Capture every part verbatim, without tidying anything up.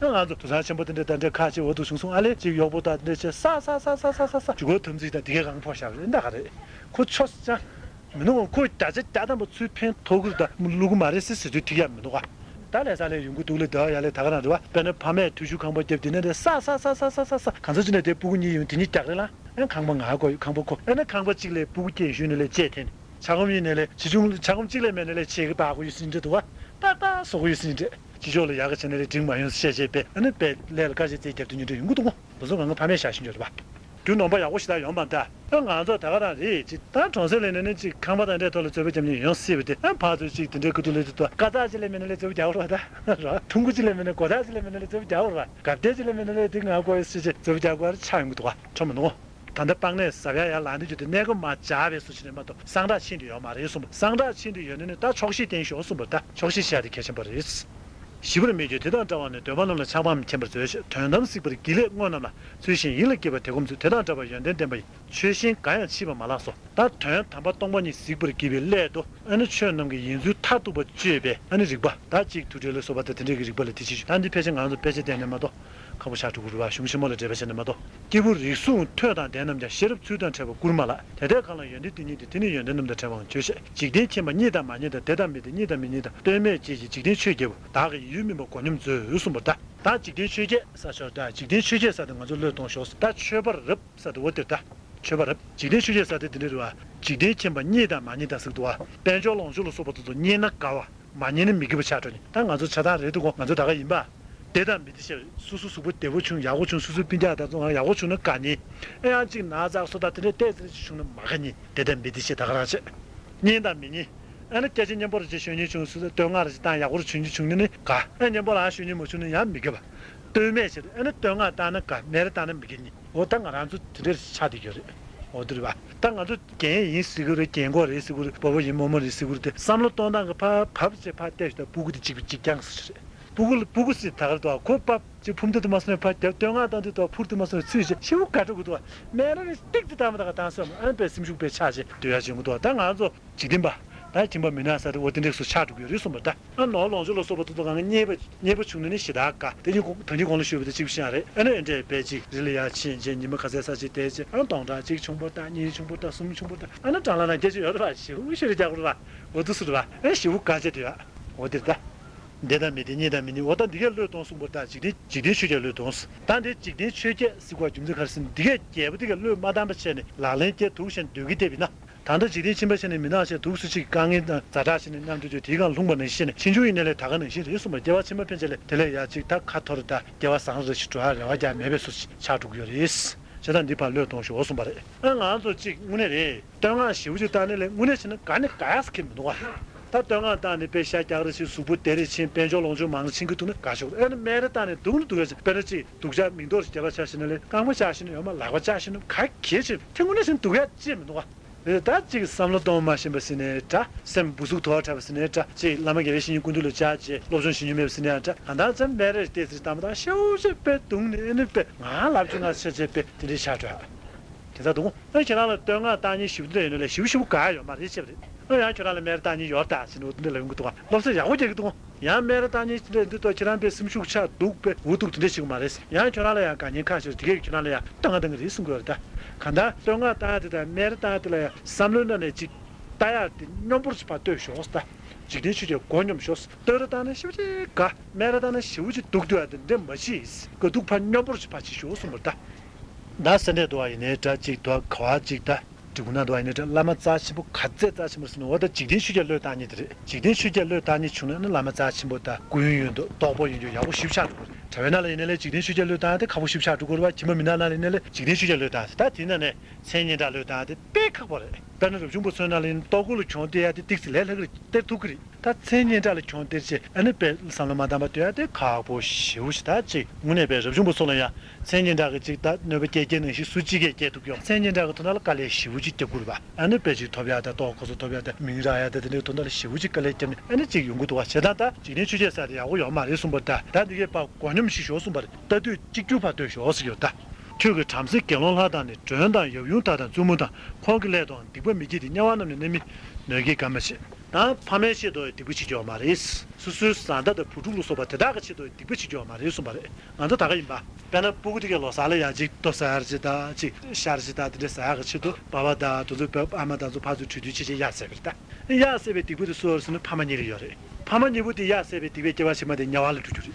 ང་ཚོ་དུར་ཚང་ཆེན་པོ་དེ་འདྲ་དེ་འདྲ་ཁ་ཕྱེ་འོ་འདུག་བྱུང་སོང་ཨ་ལེ། ཅིག་གཡོག་པོ་དང་དེ་འདྲ་བྱས་ས་ས་ས་ས་ས་ས་ས་ཇུ་གོ་དམ་ཚིག་དང་དེ་གའི་གང་ཕོ་བཞག་རེད། འདྲ་ག་རེད། ཁོ་ཆོ་ཅང་མི་ནུ་འོང་། ཁོས་བརྒྱ་ཆ་བརྒྱ་ཐམ་པ་ཚུར་ཕན་ཐོགས་ཀྱི་རེད་ད། བླུག་གི་མ་རེད་ཟེར་ཟེར་དུས་ཐིག་ཡག་མི་འདུག་ག་ད་ལས་ས་ལས་ཡོང་གི་འདུག་ལས་འདི་ཡ་ལས་ད་ག་རང་རེད་བ། དཔེར་ན་ཕ་མས་ཐུ་ཤུ་ཁང་པ་བརྒྱབ་དེ་ནས་དེ་ས་ས་ས་ས་ས་ས་གང་ཚོད་ཅི་ནས་དེ་སྤུ་གུ་གཉིས་ཡོང་དེ་གཉིས་རྒྱག་རེད་ལ། ཨེ་ཁང་པ་ང་གོ་ཁང་པ་གོ་ཨེ་ན་ཁང་པ་གཅིག་ལས་སྤུ་གུ་སྐྱེས་ཤུལ་ནས་ལས་བཅད་འཐེན། ཆ་སྒོམ་ཡིན་ནས་ལས་ཆེ་ཆུང་ཆ་སྒོམ་གཅིག་ལས་མེད་ནས་ལས་ཆེ་གི་པགས་ཀོ་ཡོད་སྲིད་འདྲ་འདུག་བ། ཏག་ཏག་སོག་ཡོད་སྲིད་འདྲ། ཕྱི་ཕྱོགས་ལ་ཡག་གི་བྱས་ནས་ལས་འགྲིག་མ་ཡོང་བཤད་བཤད་པས་ཨ་ནི་པས་ལས་ལ་དཀའ་སྤྱད་རྩེ་རྒྱབ་དུས་ཉིན་དུ་ཡོང་གི་འདུག་གོ་བུ་སོ་གང་ག་ཕ་མས་བཞག་བཞིན་འཇོག་རེད་པ། རྒྱུ་ནོམ་པ་ཡག་པོ་ཞིག་ད་ཡོང་པ་འདྲ། ཨ་ང་ཚོ་ད་ག་རང་རེད་ཅིག་ད་གྲོང་གསེབ་ལས་ནས་ནི་ཅིག་ཁང་པ་དང་འདྲའི་ཐོག་ལ་རྩོད་པ་རྒྱབ་ནས་ཡོང་སྲིད་པ་དེ་ཨ་ཕར་ཚུར་ཅིག་དེ་འདྲའི་ཁུ་ཐུག་ལས་དུ་དོ་དཀའ་ཚགས་ཅིག་ལས་མེད་ན་ལས་རྩོད་པ་རྒྱག་རོགས་ད། ར་ཐུང་གུ་ཅིག་ལས་མེད་ན་གོ་ཐག་ཅིག་ལས་མེད་ན་ལས་རྩོད་པ་རྒྱག་རོགས་ར། གབ་དེ་ཅིག་ལས་མེད་ན་ལས་དེ་ང་གོ་ཡོད་སྲིད་ཅིག་རྩོད་པ་རྒྱག་དགོས་ར་ཆགས་ཡོང་གི་འདུག་ག་ཁྲོ་མི་འདུག་གོ་ད་ལྟ་སྤང་ནས་ཟབ་ཡ་ཡར་ལངས་དུས་རྒྱུ་དེ་གནས་སྐབས་མ་འཇགས་པའི་སུ་ཞིག་ནས་མ་གཏོགས་སངས་དྲག་ཕྱིན་དུ་ཡོད་མ་རེད་གསུངས་པ། སངས་དྲག་ཕྱིན་དུ་ཡོད་ནི་ནི་ད་ཆོག་ཤེས་བསྟེན་ཤོག་གསུངས་པ། ད་ཆོག་ཤེས་བཤད་དེ་གལ་ཆེན་པོ་རེད། ཞི་བར་མེད་རྒྱུ་དེ་དང་འདྲ་བ་ནི་འདོད་པ་རྣམས་ལ་ཆགས་པའམ་མཁྱེན་པར་མཛོད། དོན་དམ་གཟིགས་པར་བགྱི་སླད་བསྔོ་རྣམས་ལ། ཚུལ་བཞིན་ཡིད་ལ་བགྱིས་པ་དེ་སྒོམ་མཛོད། དེ་དང་འདྲ་བ་ཡོན་ཏན་ལྡན་པ་ཡི། ཆོས་གཞན་འགའ་ཡང་མཆིས་པ་མ་ལགས་སོ། ད་དོན་དམ་པ་སྟོང་པ་ཉིད་གཟིགས་པར་བགྱིས་པའི་སླད་དུ་ཨ་ནི་ཆོས་རྣམས་ཀྱི་ཡིན་ཚུལ་མཐར་ཐུག་པ་དཔྱོད་པའི་ཨ་ནི་རིག་པ་ད་གཅིག་ཐུགས་འགྲེལ་ལ་སོགས་པ་དང་དེ་འདྲའི་གི་རིག་པ་ལ་དེ་ཅི་ཞུ། ད་འདི་ཕལ་ཆེར་ང་ཚོ་དཔེ་ཆ་བལྟས་ནས་མ་གཏོགས་ཁག་པོ་ཆགས་འགྲོ་གི་རེད་བ། གཞུང་ཆེན་མོ་ལ་འགྲེལ་པ་བྱས་ནས་མ་གཏོགས། སྐྱེས་བུ་རིགས་གསུམ་ཐོས་དང་ལྡན་རྣམས་ཀྱང་ཤེས་རབ་ཚུལ་དང་འཕྲད་པ་བསྐུར་མ་ལགས། དེ་འདྲའི་གང་ལ་ཡོན་ཏན་དེ་ཉིད་དེ་དེ་ནི་ཡོན་ཏན་རྣམས་དང་ཕྲད་པའང་བརྗོད་བྱ། འཇིག་རྟེན་མཁྱེན་པ་རྙེད་དང་མ་རྙེད་དང་། དེ་དང་མི་དེ་རྙེད་དང་མི་རྙེད་དང་། ལྟོས་མེད་ཅེས་བྱའི་འཇིག་རྟེན་ཆོས་རྒྱལ་པོ། བདག་གི་ཡུལ་མིན་པ་མགོ་སྙོམས་མཛོད་གསུངས་པར་གདའ། ད་འཇིག་རྟེན་ཆོས་བརྒྱད་ས་ཆོར་ད་འཇིག་རྟེན་ཆོས་བརྒྱད་ས་དེ་ང་ཚོ་བློས་གཏོང་ཤོག་ད་ཆོས་པ་རབ་ས་དེ་འོ་དེར་ད། ཆོས་པ་རབ། འཇིག་རྟེན་ཆོས་བརྒྱད་ས་དེ་དེ་འདྲ་རེད་བ། འཇིག་རྟེན་མཁྱེན་པ་རྙེད་དང་མ་རྙེད་དང་ཟེར་འདུག་བ། དཔལ་འབྱོར་ལོངས་སྤྱོད་ལ་སོགས་པ་དེ་ཚོ་རྙེད་ན་དགའ་བ། མ་རྙེད་ན་མི་དགའ་བ་ཆགས་འགྲོ་ནི། ད་ང་ཚོ་ཆ་ཚང་རེད་འདུག་གོ་ང་ཚོ་ད་ག་ཡིན་པ། དེ་དང་མི་དེ་ཤེས། སོ་སོ་གཟུགས་པོ་བདེ་པོ་བྱུང་ཡག་པོ་བྱུང་སོ་སོའི་སྤུན་ཀྱག་དང་ཚོ་ཡག་པོ་བྱུང་ན་དགའ་ནི། ཨེ་ཡང་གཅིག་ན་ཚ་སོ་ད་དེ་འདྲའི་ལྟས་ཟེར་ཅིག་བྱུང་ན་མ་དགའ་ནི། དེ་དང་མི་དེ་ཤེས་ད་ག་རང་བྱེད། རྙེད་དང་མི་རྙེད། ཨ་ནི་སྐད་ཆ་སྙན་པོ་རེ་ཅིག་ཤོད་མཁན་བྱུང་སོང་ཙང་བསྟོད་བསྔགས་རེ་ཅིག་བཏང་ཡག་པོ་རེ་བྱུང་རྒྱུ་བྱུང་ནི་ནི་དགའ། ཨ་སྙན་པོ་ལ་ཨ་ཤོད་མཁན་མ་བྱུང་ན་ཡང་མི་དགའ་བ། ལྟོས་མེད་བྱེད་ཨ་ནི་བསྟོད་བསྔགས་བཏང་ན་དགའ་མེད་རེ་བཏང་ན་མི་དགའ་ནི། འོ་ད་ང་རང་ཚོ་དེ་འདྲ་ཆགས་བསྡད་ཡོད་རེད། འོ་དེ་རེད་བ། ད་ང་ཚོ་རྒན་ཡིན་ཟེར་གི་རེད། རྒན་གོག་རེད་ཟེར་གི་རེད། སྤོ་བོ་ཡིན་སྨོ་མོ་རེད་ཟེར་གི་རེད་དེ་བསམ་བློ་གཏོང་སྟངས་ཀྱི་ཕར་བབས་བྱས་ཕར་བལྟས་ཤིག་ད་སྤུ་གུ་དེ་གཅིག་པ་གཅིག་རྐྱང་ཟེར་རེད། སྤུ་གུ་ལ་སྤུ་གུ་ཟེར་ད་ག་རེད་དོ། ཁོ་པ་ཅིག་ཕུམ་ཏི་དུ་མ་སོང་ནས་ཕར་རྒྱབ་བསྟོད་བསྔགས་བཏང་དུས་དོ་ཕུར་དུ་མ་སོང་ནས་ཚུད་བྱས་ཤི་བོ་དགའ་སྤྲོ་གི་འདུག་བ། མེད་ན་ནི་ཏིག་ཏི་བཏང་མ་བཏང་ག་བཏང་སོང་ཨ་ནི་པའི་སེམས་ཤུགས་པའི་ཆགས་བྱས་སྡོད་ཡ་བྱུང་གི་འདུག་བ། ད་ང་ཚོ། འཇིག་རྟེན་པ། ད་ཁྱིམ་པ་མི་ནག་ས་དེ་འོ་དེ་འདྲས་སུ་ཆགས་འགྲོ་གི་ཡོད་རེད་གསུངས་པ་ད། ཨ་ནོར་ལོངས་སྤྱོད་ལ་སོགས་པ་དེ་ཚོ་གང་ག་རྙེད་པ་རྙེད་པ་བྱུང་ན་ནི་ཞེ་དྲག་དགའ། དེ་ཉིད་ད་གིན་གོང་ལ་ཞུས་པ་དེ་གཅིག་པ་ཤེས་ཡ་རེད། ཨ་ནི་ཨེ་འདྲས་བས་ཅིག་རི་ལ་ཡར་ཕྱིན་རྗེས་ཉི་མ་ག་ཚད་ས་ཅིག་བསྡད་རྗེས་ཨ་ནི་སྟོང་ཕྲག་གཅིག་བྱུང་པོ་ད་གཉིས་བྱུང་པོ་ད་གསུམ་བྱུང་པོ་ད་ཨ་ནི་གྲང་ལ་ན་སྐད་ཆ་ཡོད་རེད་བ། ཞེ་པོ་ཞེ་རེ་རྒྱག་དགོས་རེད་བ། འོ་དེ་སུ་རེད་བ། ཨ་ཞེ་པོ་དགའ་བྱས་དེ་ཡ། འོ་དེ་རེད་ད། འདི་དང་མི་འདི་གཉིས་དང་མི་གཉིས་འོ་ད་འདི་གས་བློས་གཏོང་གསུངས་པ་ད་འཇིག་རྟེན་འཇིག་རྟེན་ཆོས་བརྒྱད་བློས་གཏོང་ད་འདི་འཇིག་རྟེན་ཆོས་བརྒྱད་ཟེར་བ་རྒྱུ་མཚན་ག་རེ་ཟེར་ན་འདི་གས་རྒྱལ་པོ་འདི་གས་བློས་མ་བཏང་པ་བྱས་ནས་ལག་ལེན་བསྐྱལ་འདུག་བྱས་ནས་སྡོད་ཀྱི་བསྡད་པ་ཡིན་ན། ད་ལྟ་འཇིག་རྟེན་ཕྱིན་པ་བྱས་ནས་མི་ནག་བྱས་འདུག་སུ་གཅིག་དཀའ་ངལ་དང་ཛ་དྲག་བྱས་ནས་མཉམ་དུ་སྡོད་དེའི་སྒང་ལྷུང་བ་ནང་བཞིན་ནས་ཕྱིན་ཆུང་ཡིན་ནའི་ལས་ད་ག་ནང་བཞིན་རེད་གསུངས་པ། སྐྱེ་བ་ཕྱི་མ་ཕན་ཆད་ལས་དེ་ལས་ཡ་གཅིག་ད་ཁ་འཐོར་ད་སྐྱེ་བ་བཟང་རེ་ཞིག་འགྲོ་ཡ་རེ་བ་རྒྱག་མེད་པའི་སུ་ཆགས་འགྲོ་གི་ཡོད་རེད། བྱས་ཙང་འདི་ཕར་བློས་གཏོང་ཤོག་གསུངས་པ་རེད། ཨ་ང་ཚོ་གཅིག་དངོས་གནས་རེད། བསྟོད་བསྔགས་ཞེ་པོ་ཅིག་བཏང་ནས་ལས་དངོས་གནས་བྱས་ན་དགའ་ནས་དགའ་ཡག་ཟེར་མཁན་མི་འདུག་ག་ད་བསྟོད་བསྔགས་བཏང་ནས་དཔེ་ཤ་རྒྱག་རེ་ཕྱིན་གཟུགས་པོ་བདེ་རེ་ཕྱིན་དཔལ་འབྱོར་ལོངས་སྤྱོད་མང་རེ་ཕྱིན་གི་འདུག་ན་དགའ་ཤོག་ཨ་ནི་སྨད་རེ་བཏང་ནས་སྡུག་ནི་སྡུག་ཡག་ཅིག་དཔེར་ན་ཅིག་སྡུག་ཅག་མིང་འདོགས་རེ་རྒྱབ་ལ་ཆ་བཞག་ན་ལས་རྐང་པ་བཅག་བཞག་ན་ཡོད་མ་ལག་པ་བཅག་བཞག་ན་ག་གེ་ཕྱིན་དེ་དངོས་གནས་བྱས་ན་སྡུག་ཡག་ཅིག་མི་འདུག་ག་རེད། ད་ཅིག་བསམ་བློ་གཏོང་མ་ཤེས་པ་ཟེར་ནའི་འདྲ། སེམས་འབུ་ཚུགས་དོར་བ་འཁྲབ་པ་ཟེར་ནའི་འདྲ། ཅིག་བླ་མ་དགེ་བའི་བཤེས་གཉེན་སྐུ་མདུན་ལ་བཅར་རྗེས་སློབ་སྦྱོང་ཞུ་མྱོང་མེད་པ་ཟེར་ནའི་འདྲ། གང་ལྟར་ཙམ་སྨད་རེ་བལྟས་ཟེར་བཏང་པ་དང་ཤེའུ་ཅེས་དཔེ་དུང་ནས་ཨེ་ནི་དཔེ་ང་ལབ་ཅིག་ང་ཆེ་ཆེ་དཔེ་དེ་འདྲའི་ཆགས་འགྲོ། དེ་ཚ་དུང་ཨ་ཁྱེད་རང་ལ་བསྟོད་བསྔགས་བཏང་ཉིན་ཞིབ་འདོད་ཡོད་ནོ་ལས་ཞིབ་ཞིབ་ག་ཡོད་མ་རེད་ཅེས་པ་རེད། ཨ་ཡང་ཁྱོད་རང་ལ་སྨད་རེ་བཏང་ཉིན་ཡོད་ད་ཟེར་ནས་འོ་དེ་འདྲ་ལབ་ཡོང་གི་འདུག་ག་སློབ་གསོ་ཡག་པོ་རྒྱག་གི་འདུག་ཡང་སྨད་རེ་བཏང་ཉིན་དེ་འདྲ་འདི་ལྟོས་ཁྱེད་རང་པའི་སེམས་ཤུགས་ཆག་འདུག་པས་འུ་ཐུག་དེ་འདྲ་ཞིག་མ་རེད། ཡང་ཁྱོད་རང་ལ་ཡང་དགའ་ཉེན་ཁག་ཞིག་དེ་གས་ཁྱོད་རང་ལ་ཡང་བསྟོད་བསྔགས་གཏང་གི་རེད་གསུང་གི་ཡོད་རེད་ད། གང་ལྟར་བསྟོད་བསྔགས་བཏང་ཡ་དེ་དང་སྨད་རེ་བཏང་ཡ་དེ་ལ་ཡང་བསམ་བློའི་ནང་ནས་ཅིག་ལྟ་ཡ་དེ་སྙོམས་པོར་ཞིག་ཕར་ལྟོས་ཤོག་ད། འཇིག་རྟེན་ཆོས་ཀྱི་མགོ་སྙོམས་ཤོག་བསྟོད་རེ་བཏང་ན་ཞེ་པོ་ཅིག་དགའ། སྨད་རེ་བཏང་ན་ཞེ་པོ་ཅིག་སྡུག་སྡུག་ཡ་དེ་འདྲ་མ་བྱེད། དགའ་སྡུག་ཕར་སྙོམས་པོར་ཞིག་ཕར་བྱེད་ཤོག་གསུངས་པ་རེད་ད། ད་སེ་འབྲས་དུ་བ་ཡིན་ནའི་འདྲ་ཅིག་དུ་བ་ག་བ་ཅིག་ད། འབྲི་གུང་ན་འདུག་ཡིན་ནའི་འདྲ་བླ་མ་རྩ་ཆེན་པོ་ག་ཚད་རྩ་ཆེན་པོ་ཟེར་ན་འོ་ད་འཇིག་རྟེན་ཆོས་བརྒྱད་བློས་བཏང་མཁན་དེ་རེད། འཇིག་རྟེན་ཆོས་བརྒྱད་བློས་བཏང་མཁན་བྱུང་ན་ནི་བླ་མ་རྩ་ཆེན་པོ་དང་སྐུ་ཡོན་ཡོད་འདུག་རྟོགས་པ་ཡོད་འདུག་ཡག་པོ་ཞིབ་ཆགས་འགྲོ་གི་རེད། གྲྭ་པའི་ནང་ལ་ཡིན་ནའི་ལས་འཇིག་རྟེན་ཆོས་བརྒྱད་བློས་བཏང་ཡ་དེ་ཁག་པོ་ཞིབ་ཆགས་འགྲོ་གི་རེད་བ། ཁྱིམ་པ་མི་ནག་ནང་ལ་ཡིན་ནའི་ལས་འཇིག་རྟེན་ཆོས་བརྒྱད་བློས་བཏང་ཡ་དེ་ད་དེ་ནང་ནས་མཚན་སྙན་གྲགས་བློས་བཏང་ཡ་དེ་དཔེ་ཁག་པོ་རེད། དཔེར་ན་རབ་བྱུང་པ་ཚོའི་ནང་ལ་ཡིན་ན་ལྟོ་གོས་ལ་གྱོང་སྟེར་ཡ་དེ་ཏིག་ཙི་ལས་སླ་གི་རེད། སྟེར་ཐུབ་ཀྱི་རེད། ད་མཚན་སྙན་གྲགས་ལ་གྱོང་སྟེར་བྱས་ཨ་ནི་དཔེ་བསམ་བློ་མ་བཏང་པ་སྡོད་ཡ་དེ་ཁག་པོ་ཞེ་པོ་ཞིག་ད་ཅིག་དངོས་གནས་དཔེ་རབ་བྱུང་པ་ཚོ་ལ་ཡང་མཚན་སྙན་གྲགས་ཀྱི་ཅིག་ད་གནོད་པ་སྐྱེལ་སྐྱེལ་ནང་བཞིན་སུ་གཅིག་གིས་སྐྱེལ་ཐུབ་ཀྱི་ཡོད། མཚན་སྙན་གྲགས་ཀྱི་དོན་དག་ལ་དཀའ་ལས་ཞེ་པོ་ཅིག་རྒྱག་དགོས་རེད་པ། ཨ་ནི་དཔེ་ཅིག་ཐོབ་ཡ་ད་ལྟོ་གོས་ཚོ་ཐོབ་ཡ་ད་མིང་རག་ཡ་ད་དེ་འདྲའི་དོན་དག་ལ་ཞེ་པོ་ཅིག་དཀའ་ལས་བརྒྱབ་ནས་ཨ་ནི་ཅིག་ཡོང་གི་འདུག་བ། བྱས་ཙང་ད་འཇིག་རྟེན་ཆོས་བརྒྱད་ཟེར་དེ་ཡག་པོ་ཡོད་མ་རེད་གསུངས་པ་ད། ད་འདི་གའི་ཕར་མགོ་སྙོམས་ཤིག་ཤོག་གསུངས་པ་རེད། ལྟ་དུས་གཅིག་གྱུར་ཕར་ལྟོས་ཤོག་ཟེར་གྱི་ཡོད་ད། ཁྱོད་ཀྱིས་བྲམ་ཟེ་དགེ་སློང་ལྷ་དང་ནི་མགྲོན་དང་ཡབ་ཡུམ་དག་དང་བཙུན་མོ་དང་ཁོང་གི་སླད་དུའང་སྡིག་པ་མི་བགྱིད་དེ་དམྱལ་བ་རྣམས་ནི་གནས་མིན་ནོད་ཀྱི་ག་མ་བྱེད། ད་ཕ་མའི་ཆེད་དུ་སྡིག་པ་བྱེད་རྒྱུ་ཡོད་མ་རེད། སོ་སོའི་བཟའ་ཟླ་དང་བུ་ཕྲུག་ལ་སོགས་པ་དེ་དག་གི་ཆེད་དུ་སྡིག་པ་བྱེད་རྒྱུ་ཡོད་མ་རེད་གསུངས་པ་རེད། ང་ཚོ་ད་ག་ཡིན་པ། དཔེར་ན་སྤུ་གུ་དེ་གས་ལོ་གསར་ལ་ཡ་གཅིག་ལྟོ་ཟ་ཡ་རེད་ཅེ་ད་གཅིག་ཤ་རེད་ཅེ་ད་དེ་འདྲ་ཟ་ཡག་གི་ཆེད་དུ་པ་ཕ་དང་དེ་ཚོ་བོད་ཨ་མ་དང་ཚོ་ཕར་ཚུར་གྲོས་བསྡུར་བྱེད་བྱེད་ཡ་ཟེར་བ་རེད་ད། ཡ་ཟེར་བའི་སྡིག་པ་དེ་སུ་ཡོད་ཟེར་ན་ཕ་མ་གཉིས་ལ་ཡོད་རེད། ཕ་མ་གཉིས་པོ་དེ་ཡ་ཟེར་བའི་སྡིག་པའི་སྐྱེ་བ་ཕྱི་མ་དེ་དམྱལ་བ་ལ་འགྲོ་རྒྱུ་རེད།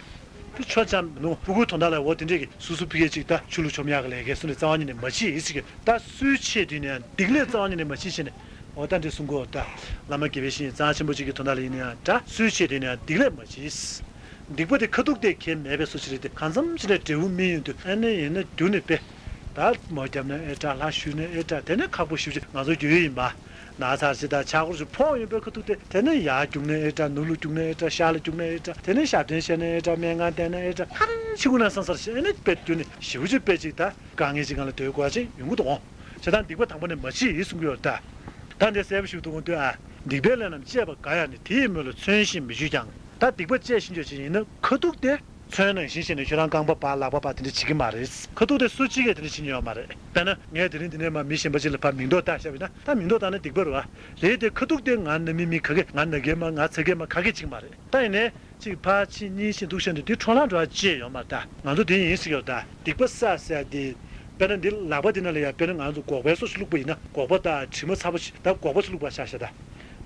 དེ་ཆོག་ཅང་མི་འདུག་སྤུ་གུའི་དོན་དག་ལ་འོ་དེ་འདྲས་ཀྱི་སུ་སུ་ཕི་གེ་ཅིག་ད་ཆུ་ལུ་མཆོང་ཡག་གི་ལས་ཀའི་སུ་ནས་རྩ་བ་ཉིད་ནས་མ་བྱེད་ཟེར་གི་ད་སུའི་ཆེད་དུ་ནས་སྡིག་ལས་རྩ་བ་ཉིད་ནས་མ་བྱེད་ཟེར་ནས་འོ་ད་འདྲས་གསུང་གི་འོ་ད། བླ་མ་དགེ་བའི་བཤེས་གཉེན་གཙང་ཆེན་པོ་ཅིག་གི་དོན་དག་ལ་ཡིན་ན་ཡང་འདྲ་སུའི་ཆེད་དུ་ནས་སྡིག་ལས་མ་བྱེད། སྡིག་པ་དེ་ཁ་ཐུག་དེ་གལ་མེད་པའི་སུ་ཞིག་རེད་དེ་གང་འཚམ་ཅིག་ནས་འབྲས་བུ་སྨིན་ཡོང་དུས་ཨ་ནི་ཡིན་ན་རྒྱུ་ནས་དཔེ། ད་མོ་བརྒྱབ་ན་ཨེ་དྲག་ལྷ་ཞུས་ན་ཨེ་དྲག་དེ་ནས་ཁག་པོ་ཞེ་པོ་ཅིག་ང་ཚོ་རྒྱུས་ཡོད་ཡིན་པ། ན་ཚ་ཞིག་དང་ཕྱག་སྐོར་ཞིག་ཕོག་ཡོང་པའི་ཁ་ཐུག་དེ་དེ་ནས་ཡར་རྒྱུག་ན་ཨེ་དྲག་ནུབ་ལ་རྒྱུག་ན་ཨེ་དྲག་ཤར་ལ་རྒྱུག་ན་ཨེ་དྲག་དེ་ནས་ཞབས་བརྟན་བྱས་ན་ཨེ་དྲག་སྨན་ཁང་བསྟེན་ན་ཨེ་དྲག་ཧ་རན་ཆི་ཁུ་ན་སང་སར་ཞིག་ཨེ་ནས་དཔེ་རྒྱུ་ནས་ཞེ་པོ་ཅིག་དཔེ་ཅིག་ད་དཀའ་ངལ་ཅིག་སྒང་ལ་སྡོད་དགོས་ཅིག་ཡོང་གི་འདུག་འོང་། བྱས་ཙང་སྡིག་པ་དང་པོ་ནས་མ་བྱེད་ཡིན་གསུང་གི་ཡོད་ད། ད་འདི་གསལ་པོ་ཞིག་འདུག་འོང་དུས་ཨ། སྡིག་པའི་ལས་རྣམས་བྱས་པ་འགའ་ཡང་ནི་དེ་ཡི་མོད་ལ་མཚོན་ཞིང་མི་བརྗོད་ཀྱང་། ད་སྡིག་པ་བྱས་ཤིང་བརྗོད་ཅིག་ཡིན་ན་ཁ་ཐུག་དེ། མཚོན་ནང་བཞིན་བྱས་ནས་ཁྱོད་རང་རྐང་པ་པ་ལག་པ་པ་དེ་འདྲ་བྱེད་ཀྱི་མ་རེད། ཁ་ཐུག་དེ་སུ་གཅིག་གིས་དེ་འདྲ་བྱེད་ཉན་ཡོད་མ་རེད། དཔེར་ན་ངས་དེ་རིང་འདི་ནས་མ་མི་གཞན་པ་ཅིག་ལ་ཕར་མིང་འདོགས་བཏགས་བཞག་པ་ཡིན་ན་ད་མིང་འདོགས་བཏགས་ན་སྡིག་པ་རེད་བ། རེད་དེ་ཁ་ཐུག་དེ་ང་ནང་མི་མི་ག་གེ་ང་ནང་གི་མ་ང་ཚ་གི་མ་ག་གེ་བྱེད་ཀྱི་མ་རེད། ད་ཡིན་ནའི་གཅིག་ཕར་ཕྱིན་གཉིས་ཕྱིན་འདུག་བྱས་ནས་དེ་འཕྲོ་བརླག་འགྲོ་བ་ཅི་ཡོད་མ་རེད། ད་ང་ཚོ་དེ་ཡིན་ཟེར་གྱི་ཡོད་ད། སྡིག་པ་བསགས་ཟེར་དེ། དཔེར་ན་འདི་ལག་པ་འདི་ནང་ལ་ཡ་དཔེར་ན་ང་ཚོ་སྒོག་པའི་སོ་ཞིག་བླུགས་པ་ཡིན་ན་སྒོག་པ་དང་དྲི་མ་ཚ་པོ་ཞིག་ད་སྒོག་པ་ཞིག་བླུགས་པ་ཆ་བཞག་ད།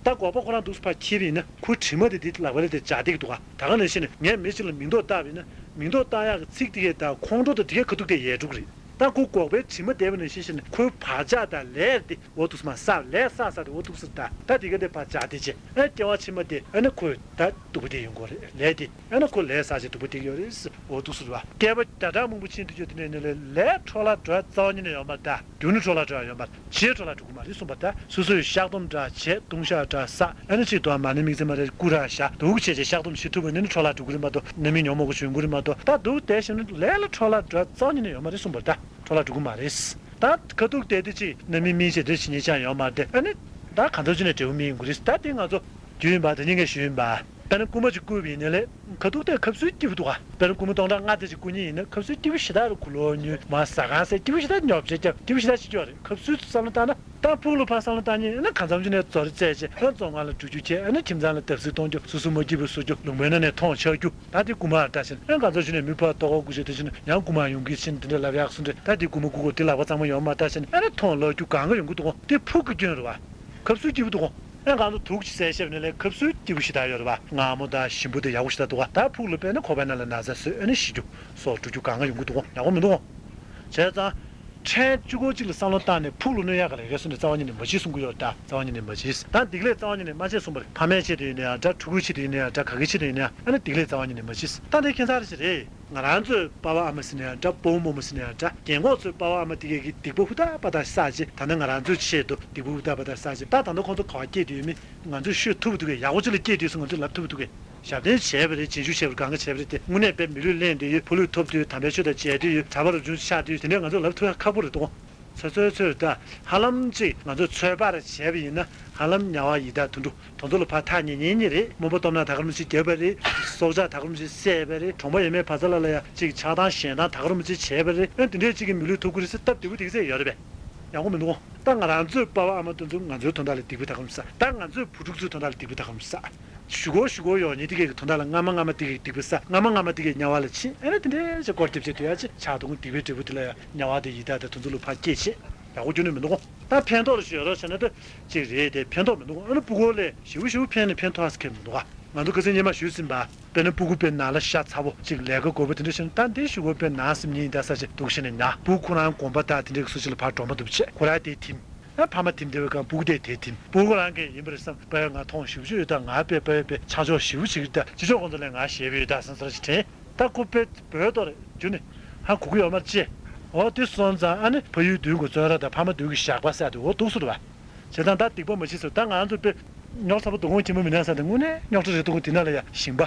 ད་སྒོག་པ་ཁོ་རང་འདུག་སེ་ཕར་འཁྱེར་བ་ཡིན་ན་ཁོའི་དྲི་མ་དེ་དེ་ལག་པ་ལ་དེ་འཇགས་བསྡད་ཀྱི་འདུག་ག་ད་ག་ནང་བཞིན་ནས་ངས་མི་གཅིག་ལ་མིང་འདོགས་བཏགས་པ་ཡིན་ན་མིང་འདོགས་བཏགས་ཡག་གི་ཚིག་དེ་གས་དང་ཁོང་ཁྲོ་དང་དེ་གས་ཁ་ཐུག་དེ་ཡལ་འགྲོ་གི་རེད། ད་ཁོ་སྒོག་པའི་དྲི་མ་བསྡད་པ་ནང་བཞིན་བྱས་ནས་ཁོའི་བག་ཆགས་དང་ལས་དེ་འོ་འདུག་སེ་མར་བསགས་ལས་བསགས་བསགས་དེ་འོ་འདུག་སེ་ད་ད་དེ་གས་དེ་ཕར་འཇགས་བསྡད་བྱས་ཨ་སྐྱེ་བ་ཕྱི་མ་དེ་ཨ་ནི་ཁོས་ད་སྡུག་པོ་དེ་ཡོང་གི་རེད་ལས་དེ་ཨ་ནི་ཁོ་ལས་བསགས་བྱས་སྡུག་པོ་དེ་ཡོད་རེད་འོ་འདུག་སེ་རེད་བ། བསྐལ་པ་བརྒྱ་ཕྲག་མང་པོ་ཕྱིན་དུས་ཀྱང་དེ་ནས་ནི་ལས་འཕྲོ་བརླག་འགྲོ་ཡ་རྩ་བ་ཉིད་ནས་ཡོད་མ་རེད་ད། རྒྱུ་ནི་འཕྲོ་བརླག་འགྲོ་ཡ་ཡོད་མ་རེད། རྗེས་འཕྲོ་བརླག་འགྲོ་གི་མ་རེད་གསུངས་པ་ད། སོ་སོས་བཤགས་སྡོམ་འདྲ་བྱས་ལྟུང་བཤགས་འདྲ་བསགས་ཨ་ནི་གཅིག་ཏུ་མ་ཎི་དམིགས་བརྩེ་མ་རེད་སྐུ་ར་བཞག་འདུག་བྱས་བྱས་བཤགས་སྡོམ་བྱེད་ཐུབ་པ་ནི་ནི་འཕྲོ་བརླག་འགྲོ་གི་རེད་མ་གཏོགས་ནད་མེད་ཉོན་མོངས་པ་ཞིག་ཡོང་གི་རེད་མ་གཏོགས་ད་འདུག་བསྡད་བཞིན་ལས་ལ་འཕྲོ་བརླག་འགྲོ་ཡ་རྩ་བ་ཉིད་ནས་ཡོད་མ་རེད་གསུངས་པ་ད། འཕྲོ་བརླག་འགྲོ་གི་མ་རེད། ད་ཁ་ཐུག་བསྡད་དེ་གཅིག་ནད་མེད་སྨིན་བྱས་དེ་བྱེད་ཉེན་ཅང་ཡོད་མ་རེད་ཨ་ནི། ད་གང་ཐུབ་ཅི་ནས་འབྲས་བུ་སྨིན་ཡོང་གི་རེད་ད་དེ་ང་ཚོ། རྒྱུ་ཡིན་པ་དེ་གཉིས་ཀས་ཞུས་ཡིན་པ། དཔེར་ན་རྐུན་མ་ཅིག་རྐུས་པ་ཡིན་ནའི་ལས་ཁ་ཐུག་དེ་ཁབ་སུའི་སྐྱིད་པོ་འདུག་ག་དཔེར་ན་རྐུན་མ་སྟོང་ཕྲག་ལྔ་དེ་ཅིག་རྐུ་མཁན་ཡིན་ན་ཁབ་སུའི་སྐྱིད་པོ་ཞེ་དྲག་རེད་གོ་ལོ་ཉོས་མ་ཟ་ཁང་ཟས་སྐྱིད་པོ་ཞེ་དྲག་ཉོ་ཆ་རྒྱབ་སྐྱིད་པོ་ཞེ་དྲག་བྱེད་ཀྱི་ཡོད་རེད་ཁབ་སུའི་བསམ་བློ་བཏང་ན་ད་ཕུགས་ལ་ཕར་བསམ་བློ་བཏང་མཁན་ཡིན་ན་གང་འཚམ་ཅིག་ནས་རྫོགས་རེ་རྩེད་བྱས་ཨ་རྫོང་ཁང་ལ་འགྲོ་རྒྱུ་བྱས་ཨ་ནི་ཁྱིམ་ཚང་ལ་བརྡབ་གསིག་གཏོང་རྒྱུ་སོ་སོ་མ་སྐྱིད་པོ་བཟོ་རྒྱུ་ལུང་པའི་ནང་ནས་མཐོང་ཆགས་རྒྱུ་ད་དེ་རྐུན་མ་ལ་ལྟ་བྱས་ན་ཨ་གང་འཚམ་ཅིག་ནས་མི་ཕར་ལྟོ་གོས་རྐུ་བྱས་དེ་བྱས་ན་ཡང་རྐུན་མ་ཡོང་གི་ཕྱིན་དེ་འདྲ་ལབ་ཡག་སུ་འདྲ་ད་དེ་རྐུན་མ་རྐུ་གོ་དེ་ལག་པ་གཙང་མ་ཡོད་མ་ལྟ་བྱས་ན་ཨ་ནི་མཐོང་ལག་རྒྱུ་གང་ག་ཡོང་གི་འདུག་གོ་དེ་ཕུགས་ཀྱི་སྐྱོན་རེད་བ། ཁབ་སུའི་སྐྱིད་པོ་འདུག་གོ་ཨེ་གང་དུ་དུག་ཅིག་བཟས་ཤེས་ནས་ལས་ཁབ་སུའི་སྐྱིད་པོ་ཞིག་ད་ཡོད་རེད་བ། མངར་མོ་དང་ཞིམ་པོ་དེ་ཡག་པོ་ཞིག་ད་འདུག་བ། ད་ཕུགས་ལ་དཔེར་ན་ཁོག་པའི་ནང་ལ་ན་ཚ་བཟོས་ཨེ་ནི་ཤི་རྒྱུ་སོགས་འགྲོ་རྒྱུ་གང་ག་ཡོང་གི་འདུག་གོ་ཡག་པོ་མི་འདུག་གོ་བྱས་ཙང་། ཕྲན་གཅིག་པོ་གཅིག་ལ་བསམ་བློ་བཏང་ནས་ཕུགས་ལ་གནོད་ཡག་གི་ལས་ཀ་སུ་ནས་རྩ་བ་ཉིད་ནས་མ་བྱེད་གསུང་གི་ཡོད་རེད་ད་རྩ་བ་ཉིད་ནས་མ་བྱེད། ད་སྡིག་ལས་རྩ་བ་ཉིད་ནས་མ་བྱེད་གསུངས་པ་རེད། ཕ་མའི་ཆེད་དུ་ཡིན་ན་ཡང་འདྲ་ཕྲུ་གུའི་ཆེད་དུ་ཡིན་ན་ཡང་འདྲ་ག་གི་ཆེད་དུ་ཡིན་ན་ཡང་ཨ་ནི་སྡིག་ལས་རྩ་བ་ཉིད་ནས་མ་བྱེད། ད་འདི་ཁྱད་མཚར་ཞིག་རེད། ང་རང་ཚོའི་པ་ཕ་ཨ་མ་ཟེར་ན་ཡང་འདྲ་སྤོ་བོ་རྨོ་མོ་ཟེར་ན་ཡང་འདྲ་རྒན་གོག་ཚོའི་པ་ཕ་ཨ་མ་དེ་གས་ཀྱི་སྡིག་པ་ཧུར་ཐག་པ་ཐག་བསགས་རྗེས་ད་ནི་ང་རང་ཚོའི་ཆེད་དུ་སྡིག་པ་ཧུར་ཐག་པ་ཐག་བསགས་རྗེས་ད་ད་ནི་ཁོང་ཚོ་ག་བ་སྐྱེས་དུས་མི་ང་ཚོས་ཤོད་ཐུབ་ཐུབ་གས་ཡག་པོ་ཅིག་ལ་སྐྱེས་དུས་སུ་ང་ཚོས་ལབ་ཐུབ་ཐུབ་གས་ཞབས་བརྟན་བྱས་པ་རེད། རྗེས་འཇུག་བྱས་པ་རེད། གང་ག་བྱས་པ་རེད་དེ་དངོས་གནས་དཔེ་མི་ལུས་ལེན་དུས་ཡོད་ཕོ་ལུས་ཐོབ་དུས་དམ་པའི་ཆོས་དང་མཇལ་དུས་ཡོད་གྲྭ་པ་རབ་བྱུང་ཆགས་དུས་ཡོད་དེ་འདྲས་ང་ཚོས་ལབ་ཐུབ་ཡག་ཁག་པོ་རེད་དོ། ཚོད་ཚོད་ཚོད་ད་ཧ་ལམ་ཅིག་ང་ཚོས་ཚོད་དཔག་རེ་བྱས་པ་ཡིན་ན་ཧ་ལམ་དམྱལ་བ་ཡི་དྭགས་དུད་འགྲོ་དེ་ཚོ་ལ་ཕར་ཐག་ཉེ་ཉེ་ཉེ་རེད། རྨོངས་པ་སྟོབས་ན་ད་ག་རང་ཅིག་བརྒྱབ་པ་རེད། སྲོག་ཆགས་ད་ག་རང་ཅིག་བསད་པ་རེད། གྲོང་པ་ཡས་མས་བ་ཚ་ལ་ལ་ཡ་ཅིག་ཆགས་སྡང་ཞེ་སྡང་ད་ག་རང་ཅིག་བྱས་པ་རེད། ཨ་དེ་འདྲས་ཅིག་གི་མི་ལུས་ཐོབ་ཀྱི་རེད་ཟེར་སྟབས་བདེ་པོ་དེ་ག་ཚད་ཡོད་རེད་པས། ཡག་པོ་མི་འདུག་གོ་ད་ང་རང་ཚོའི་པ་ཕ་ཨ་མ་དེ་ཚོ་ང་ཚོའི་དོན་དག་ལ་སྡིག་པ་ད་ག་རང་བསགས། ད་ང་ཚོའི་བུ་ཕྲུག་ཚོའི་དོན་དག་ལ་སྡིག་པ་ད་ག་རང་བསགས། ཞུ་གོ་ཞུ་གོ་ཡོང་ཉིན་དེ་གའི་དོན་དག་ལ་སྔ་མ་སྔ་མ་དེ་གའི་སྡིག་པ་བསགས། སྔ་མ་སྔ་མ་དེ་གའི་དམྱལ་བ་ལ་ཕྱིན། ཨེ་ན་དེ་འདྲའི་ཅིག་སྐོར་རྒྱབ་བྱས་སྡོད་ཡ་ཅིག་ཆགས་འདུག་སྡིག་པའི་འབྲས་བུ་དེ་ལ་ཡང་དམྱལ་བ་དེ་ཡི་དྭགས་དེ་དེ་ཚོ་ལ་ཕར་སྐྱེས་བྱས་ཡག་པོ་རྒྱུ་ནི་མི་འདུག་གོ་ད་ཕན་ཐོགས་ལ་ཞུ་ཡ་རོགས་བྱས་ན་ད་ཅིག་རེད་དེ་ཕན་ཐོགས་མི་འདུག་གོ་ཨ་ན་སྤུ་གུ་ལས་ཞེ་པོ་ཞེ་པོ་ཕན་ནི་ཕན་ཐོགས་ཟེར་མཁན་མི་འདུག་ག་ང་ཚོ་ཁ་སང་སྔོན་མ་ཞུས་ཟིན་པ། དཔེར་ན་སྤུ་གུ་དཔེ་ནང་ལ་ཤ་ཚ་པོ་ཅིག་ལས་ཀ་དགོས་པ་དེ་འདྲ་བྱས་ན་ད་འདི་ཞུ་གོ་དཔེ་ནང་སེམས་ཉིད་ཡིན་ད་ས་ཅིག་འདུག་བྱས་ནས་ཉག་སྤུ་གུ་ཁོ་རང་དགོན་པ་ད་དེ་འདྲའི་སུ་ཅིག་ལ་ཕར་འགྲོ་མ་ཐུབ་བྱས་ཁོ་རང་དེ་ཐིམ། ཨ་ཕ་མ་དེ་འདྲ་བའི་སྒང་སྤུ་གུ་དེ་དེ་དེ་སྤུ་གུ་རང་གི་ཡིན་པར་བསམ་པའི་ང་མཐོང་ཞེ་པོ་ཅིག་ཡོད་ད། ང་དཔེ་དཔེ་དཔེ་ཆ་འཇོག་ཞེ་པོ་ཅིག་ཡོད་ད། ཅི་ཕྱོགས་ཁོང་ཚོ་ལས་ང་ཞེ་པོ་ཡོད་ད་བསམ་ས་ར་ཅིག་དྲན། ད་ཁོ་དཔེ་བོད་དོར་རྒྱུ་ནི་ཧ་གོ་གི་ཡོད་མ་རེད་ཅེ། འོ་དེ་སོང་ཙང་ཨ་ནི་ཕ་ཡུལ་མདུན་གྱི་བཙོན་ར་དང་ཕ་མ་མདུན་གྱི་ཞགས་པ་ཟེར་དེ་འོ་འདུག་སེ་རེད་བ། བྱས་ཙང་ད་སྡིག་པ་མ་བྱེད་ཟེར་ད་ང་ཚོ་དཔེ་རྙོག་ཚ་པོ་སྡུག་ངོ་ཁྱིམ་པ་མི་ནག་ས་དེ་དངོས་གནས་རྙོག་དྲ་རེད་འདུག་དེ་ན་ལ་ཡ་ཞིང་པ།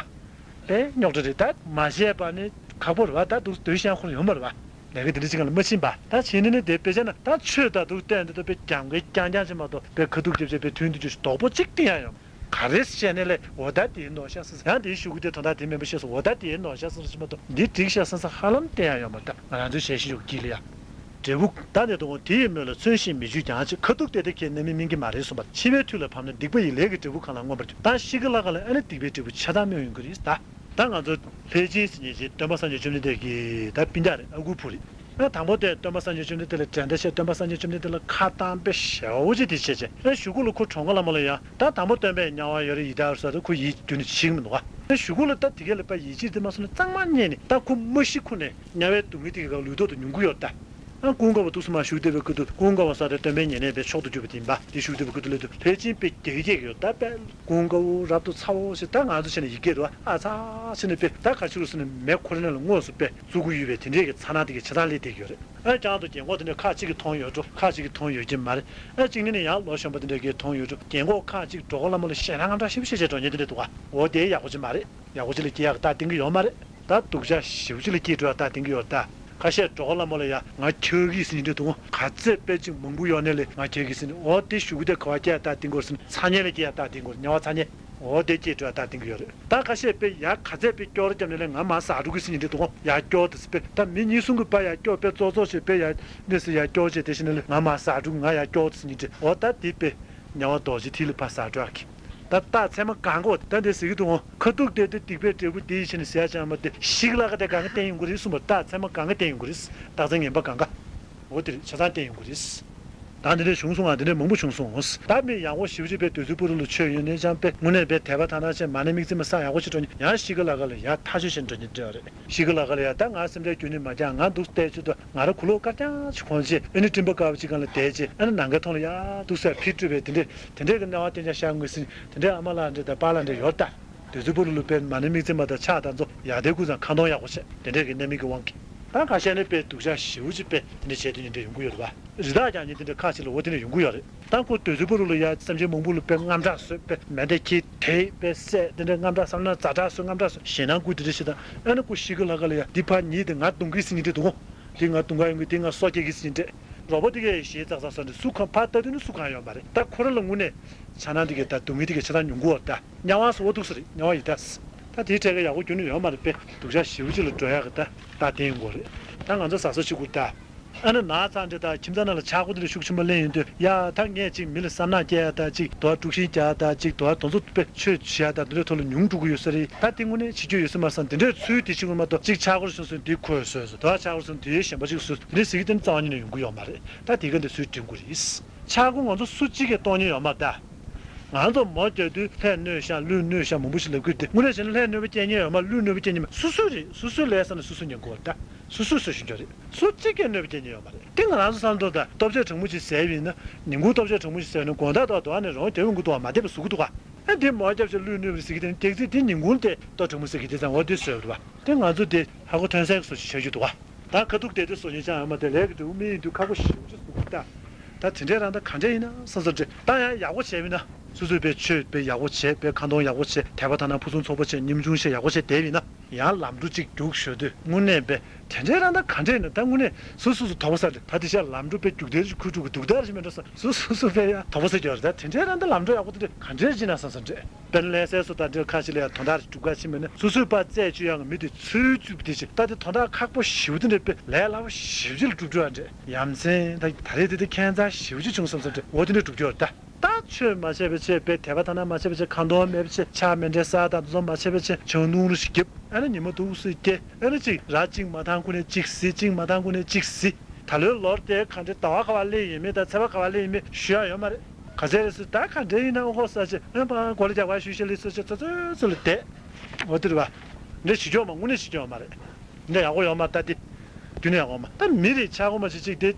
དཔེ་རྙོག་དྲ་རེད་ད་མ་བྱས་པ་ནི་ཁག་པོ་རེད་བ། ད་འདུག་སྡོད་ཤང་ཁོར་ཡོང་མ་རེད་བ། ལས་ཀ་དེ་འདྲ་ཅིག་སྒང་ལ་མ་ཕྱིན་པ། ད་བྱས་ནས་ནི་དེ་དཔེ་བྱས་ན་ད་ཆོས་ད་འདུག་བསྟན་འདི་ད་དཔེ་རྒྱང་གི་རྐྱང་རྐྱང་ཅིག་མ་གཏོགས་དཔེ་ཁ་ཐུག་རྒྱབ་བྱས་དཔེ་མཐུན་དུ་ཅིག་རྡོག་པོ་གཅིག་བསྟན་ཡ་ཡོང་། ག་རེ་བཤད་ནས་ལས་འོ་ད་དེའི་ནོར་ཤག་ཟེར་ཡང་དེའི་ཤོག་གུ་དེ་དོན་དག་དེ་མིན་པ་བཤད་སོང་། འོ་ད་དེའི་ནོར་ཤག་ཟེར་ཞིག་མ་གཏོགས་འདི་འགྲིག་ཤག་ཟེར་ས་ཧ་ལམ་བསྟན་ཡ་ཡོད་མ་རེད། ད་ང་རང་ཚོའི་བྱས་ཤིང་ཡོད་དཀྱིལ་ལ་ཡ། འབྲས་བུ་ད་ནི་དུ་དེ་ཡི་མོད་ལ་མཚོན་ཞིང་མི་འཇུ་ཀྱང་། ཅེས་ཁ་ཐུག་སྟེ་དེ་ཁྱེད་རྣམ་སྨིན་གྱི་མ་རེད་གསུངས་པ། འཆི་བའི་དུས་ལ་བབ་ན་སྡིག་པ་ཡི་ལས་ཀྱི་འབྲས་བུ་གང་ལ་མངོན་པར་འགྱུར། ད་ཤི་གི་ལ་ག་ལ་ཨ་ནི་སྡིག་པའི་འབྲས་བུ་ཆ་ཚང་སྨོས་ཡོང་གི་རེད་ད། ད་ང་ཚོ་ལྷས་བྱིན་ཟེར་མཁན་ཅིག་སྟོན་པ་སངས་རྒྱས་བཅོམ་ལྡན་འདས་ཀྱི་ད་སྤུན་ཀྱག་རེད། ཨ་ཁུ་བུ་རེད། ཨ་དང་པོ་དེ་སྟོན་པ་སངས་རྒྱས་བཅོམ་ལྡན་འདས་ལ་འགྲན་ཟླ་བྱས། སྟོན་པ་སངས་རྒྱས་བཅོམ་ལྡན་འདས་ལ་ཁ་བཏང་དཔེ་ཞེ་པོ་ཅིག་དེ་བྱས་བྱས། ཨ་གཞུག་གུ་ལ་ཁོ་གྲོངས་ག་ལ་མོ་ལ་ཡང་ད་དང་པོ་སྟོན་པས་དམྱལ་བ་ཡོད་རེད་ཡི་དྭགས་ས་དུ་ཁོ་ཡིད་རྒྱུན་ནས་ཆིག་མི་འདུག་ག་ཨ་གཞུག་གུ་ལ་ད་དེ་གས་ལ་དཔེ་ཡིད་ཆེས་དེ་མ་སོང་ན་གཙང་མ་རྙེད་ནས་ད་ཁོ་མ་ཤི་ཁོ་ནས་དམྱལ་བའི་སྡུག་བསྔལ་དེ་གས་ལུས་ཐོག་ཏུ་མྱོང་གི་ཡོད་ད། ཨ་ཀུན་དགའ་བོ་ཏུ་སུ་མ་བཞུགས་བསྡད་པའི་སྐུ་དུ་ཀུན་དགའ་བོ་ས་དེ་སྟོན་པའི་ཉེ་གནས་པའི་མཆོག་ཏུ་གྱུར་པ་དེ་ཡིན་པ་དེ་བཞུགས་བསྡད་པའི་སྐུ་དུ་ལས་དུ་ལྷས་བྱིན་དཔེ་རྒྱ་ཡི་རྒྱ་གི་ཡོད་ད། དཔེ་ཀུན་དགའ་བོ་རབ་ཏུ་ཚ་བོ་ཞེས་ད་ང་ཚོ་བྱས་ནས་ཡི་གེ་རུ་ཨ་ཚ་བྱས་ནས་དཔེ་ད་ག་ཆུ་རུ་སུ་ནས་མེ་ཁོ་རེ་ན་ལ་དངོས་སུ་དཔེ་བཙུགས་ཀྱི་ཡོད་པའི་དེ་འདྲས་ཀྱི་ཚ་ན་དེ་གི་ཆ་ཚང་ལས་དེ་གི་ཡོད་རེད། ཨ་ཀྱང་དུ་རྒན་གོག་དེ་འདྲས་ཁག་གཅིག་གིས་མཐོང་ཡོད་འགྲོ། ཁག་གཅིག་གིས་མཐོང་ཡོད་ཀྱི་མ་རེད། ཨ་གཅིག་ནི་ནི་ཡང་ལོ་གཞོན་པ་དེ་འདྲས་ཀྱིས་མཐོང་ཡོད་འགྲོ། རྒན་གོག་ཁག་གཅིག་གྲོགས་པོ་ལ་མོ་ལ་ཞེད་སྣང་ངམ་འདྲ་ཞིབ་ཞིབ་བྱས་འགྲོ་ཉེན་དེ་འདྲས་འདུག་ག་འོ་དེ་ཡག་པོ་ཅིག་མ་རེད། ཡག་པོ་ཅིག་ལ་སྐྱེ་ཡག་རྟགས་བསྟན་གྱི་ཡོད་མ་རེད། ད་སྡུག་ཅག་ཞེ་པོ་ཅིག་ལ་སྐྱེ་འགྲོ་ཡག་རྟགས་བསྟན་གྱི་ཡོད་རེད་ད། ཁ་ཤས་གྲོགས་པོ་ལ་མོ་ལ་ཡ་ང་ཁྱོད་ཀྱིས་ཟིན་འདྲ་འདུག་ག་ག་ཚད་དཔེ་ཅིག་མང་པོ་ཡོད་ནས་ལས་ང་ཁྱོད་ཀྱིས་ཟིན། འོ་དེ་ཞུ་གི་དེ་ག་བ་སྐྱེ་ཡག་རྟགས་བསྟན་གྱི་ཡོད་ཟིན། ཚ་ཉེ་ལ་སྐྱེ་ཡག་རྟགས་བསྟན་གྱི་ཡོད་རེད། དམྱལ་བ་ཚ་ཉེ། འོ་དེ་སྐྱེ་འགྲོ་ཡག་རྟགས་བསྟན་གྱི་ཡོད་རེད། ད་ཁ་ཤས་དཔེ་ཡ་ག་ཚད་དཔེ་སྐྱོ་ར་བརྒྱབ་ནས་ལས་ང་མ་ཟ་འགྲོ་གི་ཟིན་འདྲ་འདུག་ག་ཡ་སྐྱོ་དེ་སི་དཔེ་ད་མི་གཉིས་གསུམ་གྱིས་པ་ཡ་སྐྱོ་དཔེ་ཙོག་ཙོག་བྱས་དཔེ་ཡ་འདི་སི་ཡ་སྐྱོ་བྱས་དེ་བཞིན་ལས་ང་མ་ཟ་འགྲོ་གི་ང་ཡ་སྐྱོ་དེ་ཟིན་འདྲ་འདྲ། འོ་ད་དེ་དཔེ་དམྱལ་བ་རྡོ་རྗེ་ཐིག་ལེ་ཕར་ཟ་འགྲོ་ཡག་གི་ད་རྟགས་མཚན་མ་གང་ག་འོ་ད་འདི་ཟེར་གི་འདུག་ག་ཁ་ཐུག་དེ་དེ་སྡིག་པའི་འབྲས་བུ་དེ་ཡི་ཕྱིར་ནི་ཟེར་ཡག་ཅང་མ་དེ་ཤི་གི་ལ་ག་དེ་གང་ག་བསྟན་ཡོང་གི་རེད་གསུངས་པ། རྟགས་མཚན་མ་གང་ག་བསྟན་ཡོང་གི་རེད། རྟགས་མཚན་ངན་པ་གང་ག་འོ་དེ་རེད། ཆ་ཚང་བསྟན་ཡོང་གི་རེད། ད་འདི་འདྲས་བྱུང་སོང་ང་། འདི་འདྲས་མང་པོ་བྱུང་སོང་། ད་མི་ཡག་པོ་ཞེ་པོ་ཅིག་དཔེ་བདུད་རྩི་ཕུ་རུ་ལ་ཆོས་ཡོད་ནས་ཅང་དཔེ་དངོས་གནས་དཔེ་དད་པ་དག་སྣང་ཆེ་མ་ཎི་དམིགས་བརྩེ་མ་བསགས་ཡག་པོ་ཅིག་འགྲོ་ནི་ཡང་ཤི་གི་ལ་ག་ལ་ཡ་ཐག་ཆོད་བྱས་འགྲོ་ནི་འདྲ་རེད། ཤི་གི་ལ་ག་ལ་ཡ་ད་ང་སེམས་ཁྲལ་རྒྱུན་ནས་མ་རྒྱག་ང་འདུག་བལྟས་ཆོད་དུ་ང་ར་གུ་ལོག་དཀར་རྐྱང་ཅིག་གོན་བྱས་ཨ་ནི་སྤྲིན་པ་དཀར་པོ་ཅིག་སྒང་ལ་བསྡད་བྱས་ཨ་ནི་ནམ་མཁའི་མཐོངས་ལ་ཡ་འདུག་སེ་ཕི་སྤྲོད་པའི་དེ་འདྲས་དེ་འདྲས་ཀྱི་སྣང་བ་བསྟན་ཅང་ཤར་ངོས་ཟིན་དེ་འདྲས་ཨ་མ་ལགས་འདྲས་དང་པཱ་ལགས་འདྲས་ཡོད་ད། བདུད་རྩི་ཕུ་རུ་ལ་དཔེ་མ་ཎི་དམིགས་བརྩེ་མ་དང་ཕྱག་དང་ཚོ་ཡ་དེ་ཀུན་ཚང་ཁ་འདོན་ཡག་པོ་བྱས་དེ་འདྲས་ཀྱི་རྣམ་སྨིན་གྱི་དབང་གིས། ད་ཁ་ཤས་ནི་དཔེ་སྡུག་ཅག་ཞེ་པོ་ཅིག་དཔེ་དེ་འདྲ་བྱས་དུས་ཉིན་དེ་ཡོང་གི་ཡོད་རེད་པ། རི་དྭགས་ཀྱང་ཉིན་དེ་འདྲ་ཁ་ཅིག་ལ་འོ་དེ་འདྲ་ཡོང་གི་ཡོད་རེད། ད་ཁོ་བདུད་རྩི་ཕུ་རུ་ལ་ཡ་སེམས་ཅན་མང་པོ་ལ་དཔེ་དངངས་སྐྲག་བཟོས་དཔེ་མེ་མདའ་ཁྱེར་དེད་དཔེ་བསད་དེ་འདྲ་དངངས་སྐྲག་བསམ་ན་ཛ་དྲག་བཟོས་དངངས་སྐྲག་བཟོས་ཞེད་སྣང་སྐུལ་དེ་འདྲ་ཞིག་དང་ཨ་ནི་ཁོ་ཤི་གི་ལ་ག་ལ་ཡ་འདི་ཕར་ཉིད་དེ་ང་རྡུང་གི་ཟིན་གྱི་འདྲ་འདུག་གོ་འདི་ང་རྡུང་ག་ཡོང་གི་འདི་ང་སོ་སྐྱེ་གི་ཟིན་འདྲ་རོགས་པ་དེ་གས་ཞེད་ཙག་ཙག་བཟོས་འདྲ་སུ་གང་ཕར་ལྟ་དུས་ནི་སུ་གང་ཡོད་མ་རེད། ད་ཁོ་རང་ལ་དངོས་གནས་ཆ་ནང་དེ་གས་ད་སྡུག་བསྔལ་དེ་གས་ཆ་ཚང་མྱོང་གི་ཡོད་རེད་ད། དམྱལ་བ་སོགས་འདུག་ས་རེད། དམྱལ་བ་ཡི་དྭགས། ད་དེའི་གྲས་ཀ་ཡག་པོ་ཁྱོན་ནས་ཡོད་མ་རེད་པས། སྡུག་ཅག་ཞེ་པོ་ཅིག་ལ་འགྲོ་ཡག་གི་ད་རྟགས་བསྟན་ཡོང་གི་རེད། ད་ང་ཚོ་གཟབ་གཟབ་བྱེད་དགོས་ད། ཨ་ནི་ན་ཚ་འདྲ་ད་ཁྱིམ་ཚང་ནང་ལ་ཆག་སྒོ་འདི་འདྲ་ཤུགས་ཆེན་པོ་སླེབས་ཡོང་དུས་ཡ་ད་ངས་ཅིག་མི་ལ་བསམ་ནག་སྐྱེ་ཡ་ད་ཅིག་དོ་དཀྲུག་ཤིང་རྒྱག་ཡ་ད་ཅིག་དོ་དེ་ཚོ་དཔེ་ཆོས་བྱེད་ཡ་ད་འདི་འདྲ་ཐོག་ལ་ཉུང་འགྲོ་གི་ཡོད་ས་རེད། ད་དེ་དངོས་གནས་བྱེད་རྒྱུ་ཡོད་ས་མ་སོང་། འདི་འདྲའི་ཚུལ་དེ་ཅིག་ངོ་མ་གཏོགས་ཅིག་ཆག་སྒོ་རེ་བྱུང་སོང་དེ་ཁོས་བཟོས་སོང་། དོ་ཆག་སྒོ་རེ་བྱུང་དེ་གཞན་པ་ཅིག་བཟོས་སོང་། དེ་འདྲའི་ཟེར་གྱི་དེ་ནི་རྩ་བ་ཉིད་ནས་ཡོང་གི་ཡོད་མ་རེད། ད་དེ་ག་འདི་སུས་འདྲེན་དགོས་རེད། ཆག་སྒོ་ང་ཚོ་སུ་གཅིག་གིས་གཏོང་མཁན་ཡོད་མ་རེད་ད། ང་ཚོ་མོ་རྒྱག་དུས་ལྷས་གནོད་ཤག་ལུས་གནོད་ཤག་མང་པོ་ཞིག་ལབ་ཀྱི་རེད་དེ། དངོས་གནས་བྱས་ན་ལྷས་གནོད་པ་སྐྱེལ་མཁན་ཡོད་མ་རེད། ལུས་གནོད་པ་སྐྱེལ་མཁན་མ་རེད། སོ་སོ་རེད། སོ་སོའི་ལས་བསགས་ནས་སོ་སོ་ཉན་དགོས་རེད་ད། སོ་སོས་བཟོས་བཞིན་འཇོག་རེད། སུ་གཅིག་གིས་གནོད་པ་སྐྱེལ་མཁན་ཡོད་མ་རེད། དེ་ང་རང་ཚོ་བསམ་ཐོག་ད་ལྟོ་ཆས་གྲང་མོ་ཞིག་བཟས་པ་ཡིན་ན་ཉིན་གུང་ལྟོ་ཆས་གྲང་མོ་ཞིག་བཟས་ན་དགོང་དག་ཐོག་དོ་ཨ་ནས་རང་རྒྱབ་ཡོང་གི་འདུག་བ། མ་བསྡད་པ་ཟུག་གི་འདུག་བ། ཨ་འདི་མོ་རྒྱབ་ཞིག་ལུས་གནོད་པ་ཟེར་གྱི་དེ་ནི་གེགས་ཚིག་དེ་ཉིན་གུང་དེ་ལྟོ་གྲང་མོ་ཟེར་གྱི་དེ་ཙང་འོ་དེ་བཟོས་རེད་བ། དེ་ང་ཚོ་དེ་ཧ་གོ་ཐོན་གསལ་གྱི་བཟོ་ཞིག་བྱ་རྒྱུ་འདུག་བ། ད་ཁ་ཐུག་བལྟས་ཏེ་བཟོ་ཉེན་ཅང་ཡོད་མ་རེད། ལས་ཀྱི་འབྲས་བུ་སྨིན་ཡོང་དུས་ཁག་པོ་ཞེ་པོ་ཅིག་བཟོ་གི་ད། ད་དེ་འདྲའི་རང་ད་ག་འདྲ་ཡིན་ན་བསམ་བསམ་འདྲ། ད་ཡང་ཡག་པོ་བྱས་པ་ཡིན་ན་སོ་སོས་དཔེ་ཆོས་དཔེ་ཡག་པོ་བྱས། དཔེ་ཁ་འདོན་ཡག་པོ་བྱས། དད་པ་དག་སྣང་ཕུན་སུམ་ཚོགས་པོ་བྱས། ཉམ་ཆུང་བྱས། ཡག་པོ་བྱས་བསྡད་པ་ཡིན་ན་ཡང་ལམ་འགྲོ་གཅིག་རྒྱུགས་ཞོར་དུས་དངོས་གནས་དཔེ་དེ་འདྲའི་རང་ད་ག་འདྲ་ཡིན་ན་ད་དངོས་གནས་སོ་སོ་སོ་དོགས་པ་ཟ་འདྲ། ད་དེ་ཤ་ལམ་འགྲོ་དཔེ་རྒྱུགས་དེ་རུ་ཁུ་ཁྲུ་གི་འདུག་ད་རེ་ཞིག་མེད་འགྲོ་ས་སོ་སོ་སོ་དཔེ་ཡང་དོགས་པ་ཟ་རྒྱུ་རེད། ད་དེ་འདྲའི་རང་ད་ལམ་འགྲོ་ཡག་པོ་དེ་འདྲ་ག་འདྲ་ཡིན་ན་བསམ་བསམ་འདྲ། དཔེར་ན་ལྷ་སའི་སོ་ད་འདྲའི་ཁ་ཤས་ལ་ཡང་དོན་དག་རེ་སྒྲུབ་ག་ཕྱིན་པ་ཡིན་ན་སོ་སོས་ཕར་རྩད་གཅོད་ཡག་གི་མི་དེ་ཚུར་བཙུད་པ་དེ་ཅིག་ད་དེ་དོན་དག་ཁག་པོ་ཞེ་པོ་དེ་འདྲ་དཔེ་ལས་སླ་པོ་ཞེ་པོ་ཅིག་ལ་འགྲུབ་འགྲོ་ཡག་འདྲ། ཡ་མཚན་ད་ད་རེས་དེ་དེ་ཁྱད་མཚར་ཞེ་པོ་ཅིག་བྱུང་བསམ་བསམ་འདྲ། འོ་དེ་འདྲ་སྒྲུབ་རྒྱུ་རེད་ད། ད་ཆོས་མ་བྱས་པ་བྱས། དཔེ་དད་པ་དག་སྣང་མ་བྱས་པ་བྱས། ཁ་འདོན་མེད་པ་བྱས། ཕྱག་མཎྜལ་བསགས་དང་དེ་ཚོ་མ་བྱས་པ་བྱས། ཇ་རུང་རུ་ཞིག་བརྒྱབ། ཨ་ནི་ཉི་མ་འདུག་སེ་སྐྱེ། ཨ་ནི་གཅིག་ར་གཅིག་མ་བཏང་གོང་ནས་གཅིག་གཟི། གཅིག་མ་བཏང་གོང་ནས་གཅིག་གཟི། ད་ལོའི་ལོར་དེ་ག་འདྲའི་ཟླ་བ་ག་བ་སླེབས་ཡོད་མེད་དང་ཚེས་པ་ག་བ་སླེབས་ཡོད་མེད་ཞུ་ཡག་ཡོད་མ་རེད། ག་ཚད་རེད་ཟེར་ད་ག་འདྲ་ཡིན་ན་ཨོ་ཧོ་ས་ཆེ་ཨ་ཕ་གོ་ལ་རྒྱག་པ་ཞུ་ཤེས་ལེ་ཚོ་ཆེ་ཚོ་ཚོ་ཚོ་ལ་བསྡད། འོ་དེ་རེད་བ། འདྲ་བྱེད་རྒྱུ་ཡོད་མ། དངོས་གནས་བྱེད་རྒྱུ་ཡོད་མ་རེད། འདི་ཡག་པོ་ཡོད་མ་རེད་ད། དེ་རྒྱུན་ནས་ཡག་པོ་མ་ད་མི་རེད་ཆག་སྒོ་མ་ཞིག་ཅིག་དེ་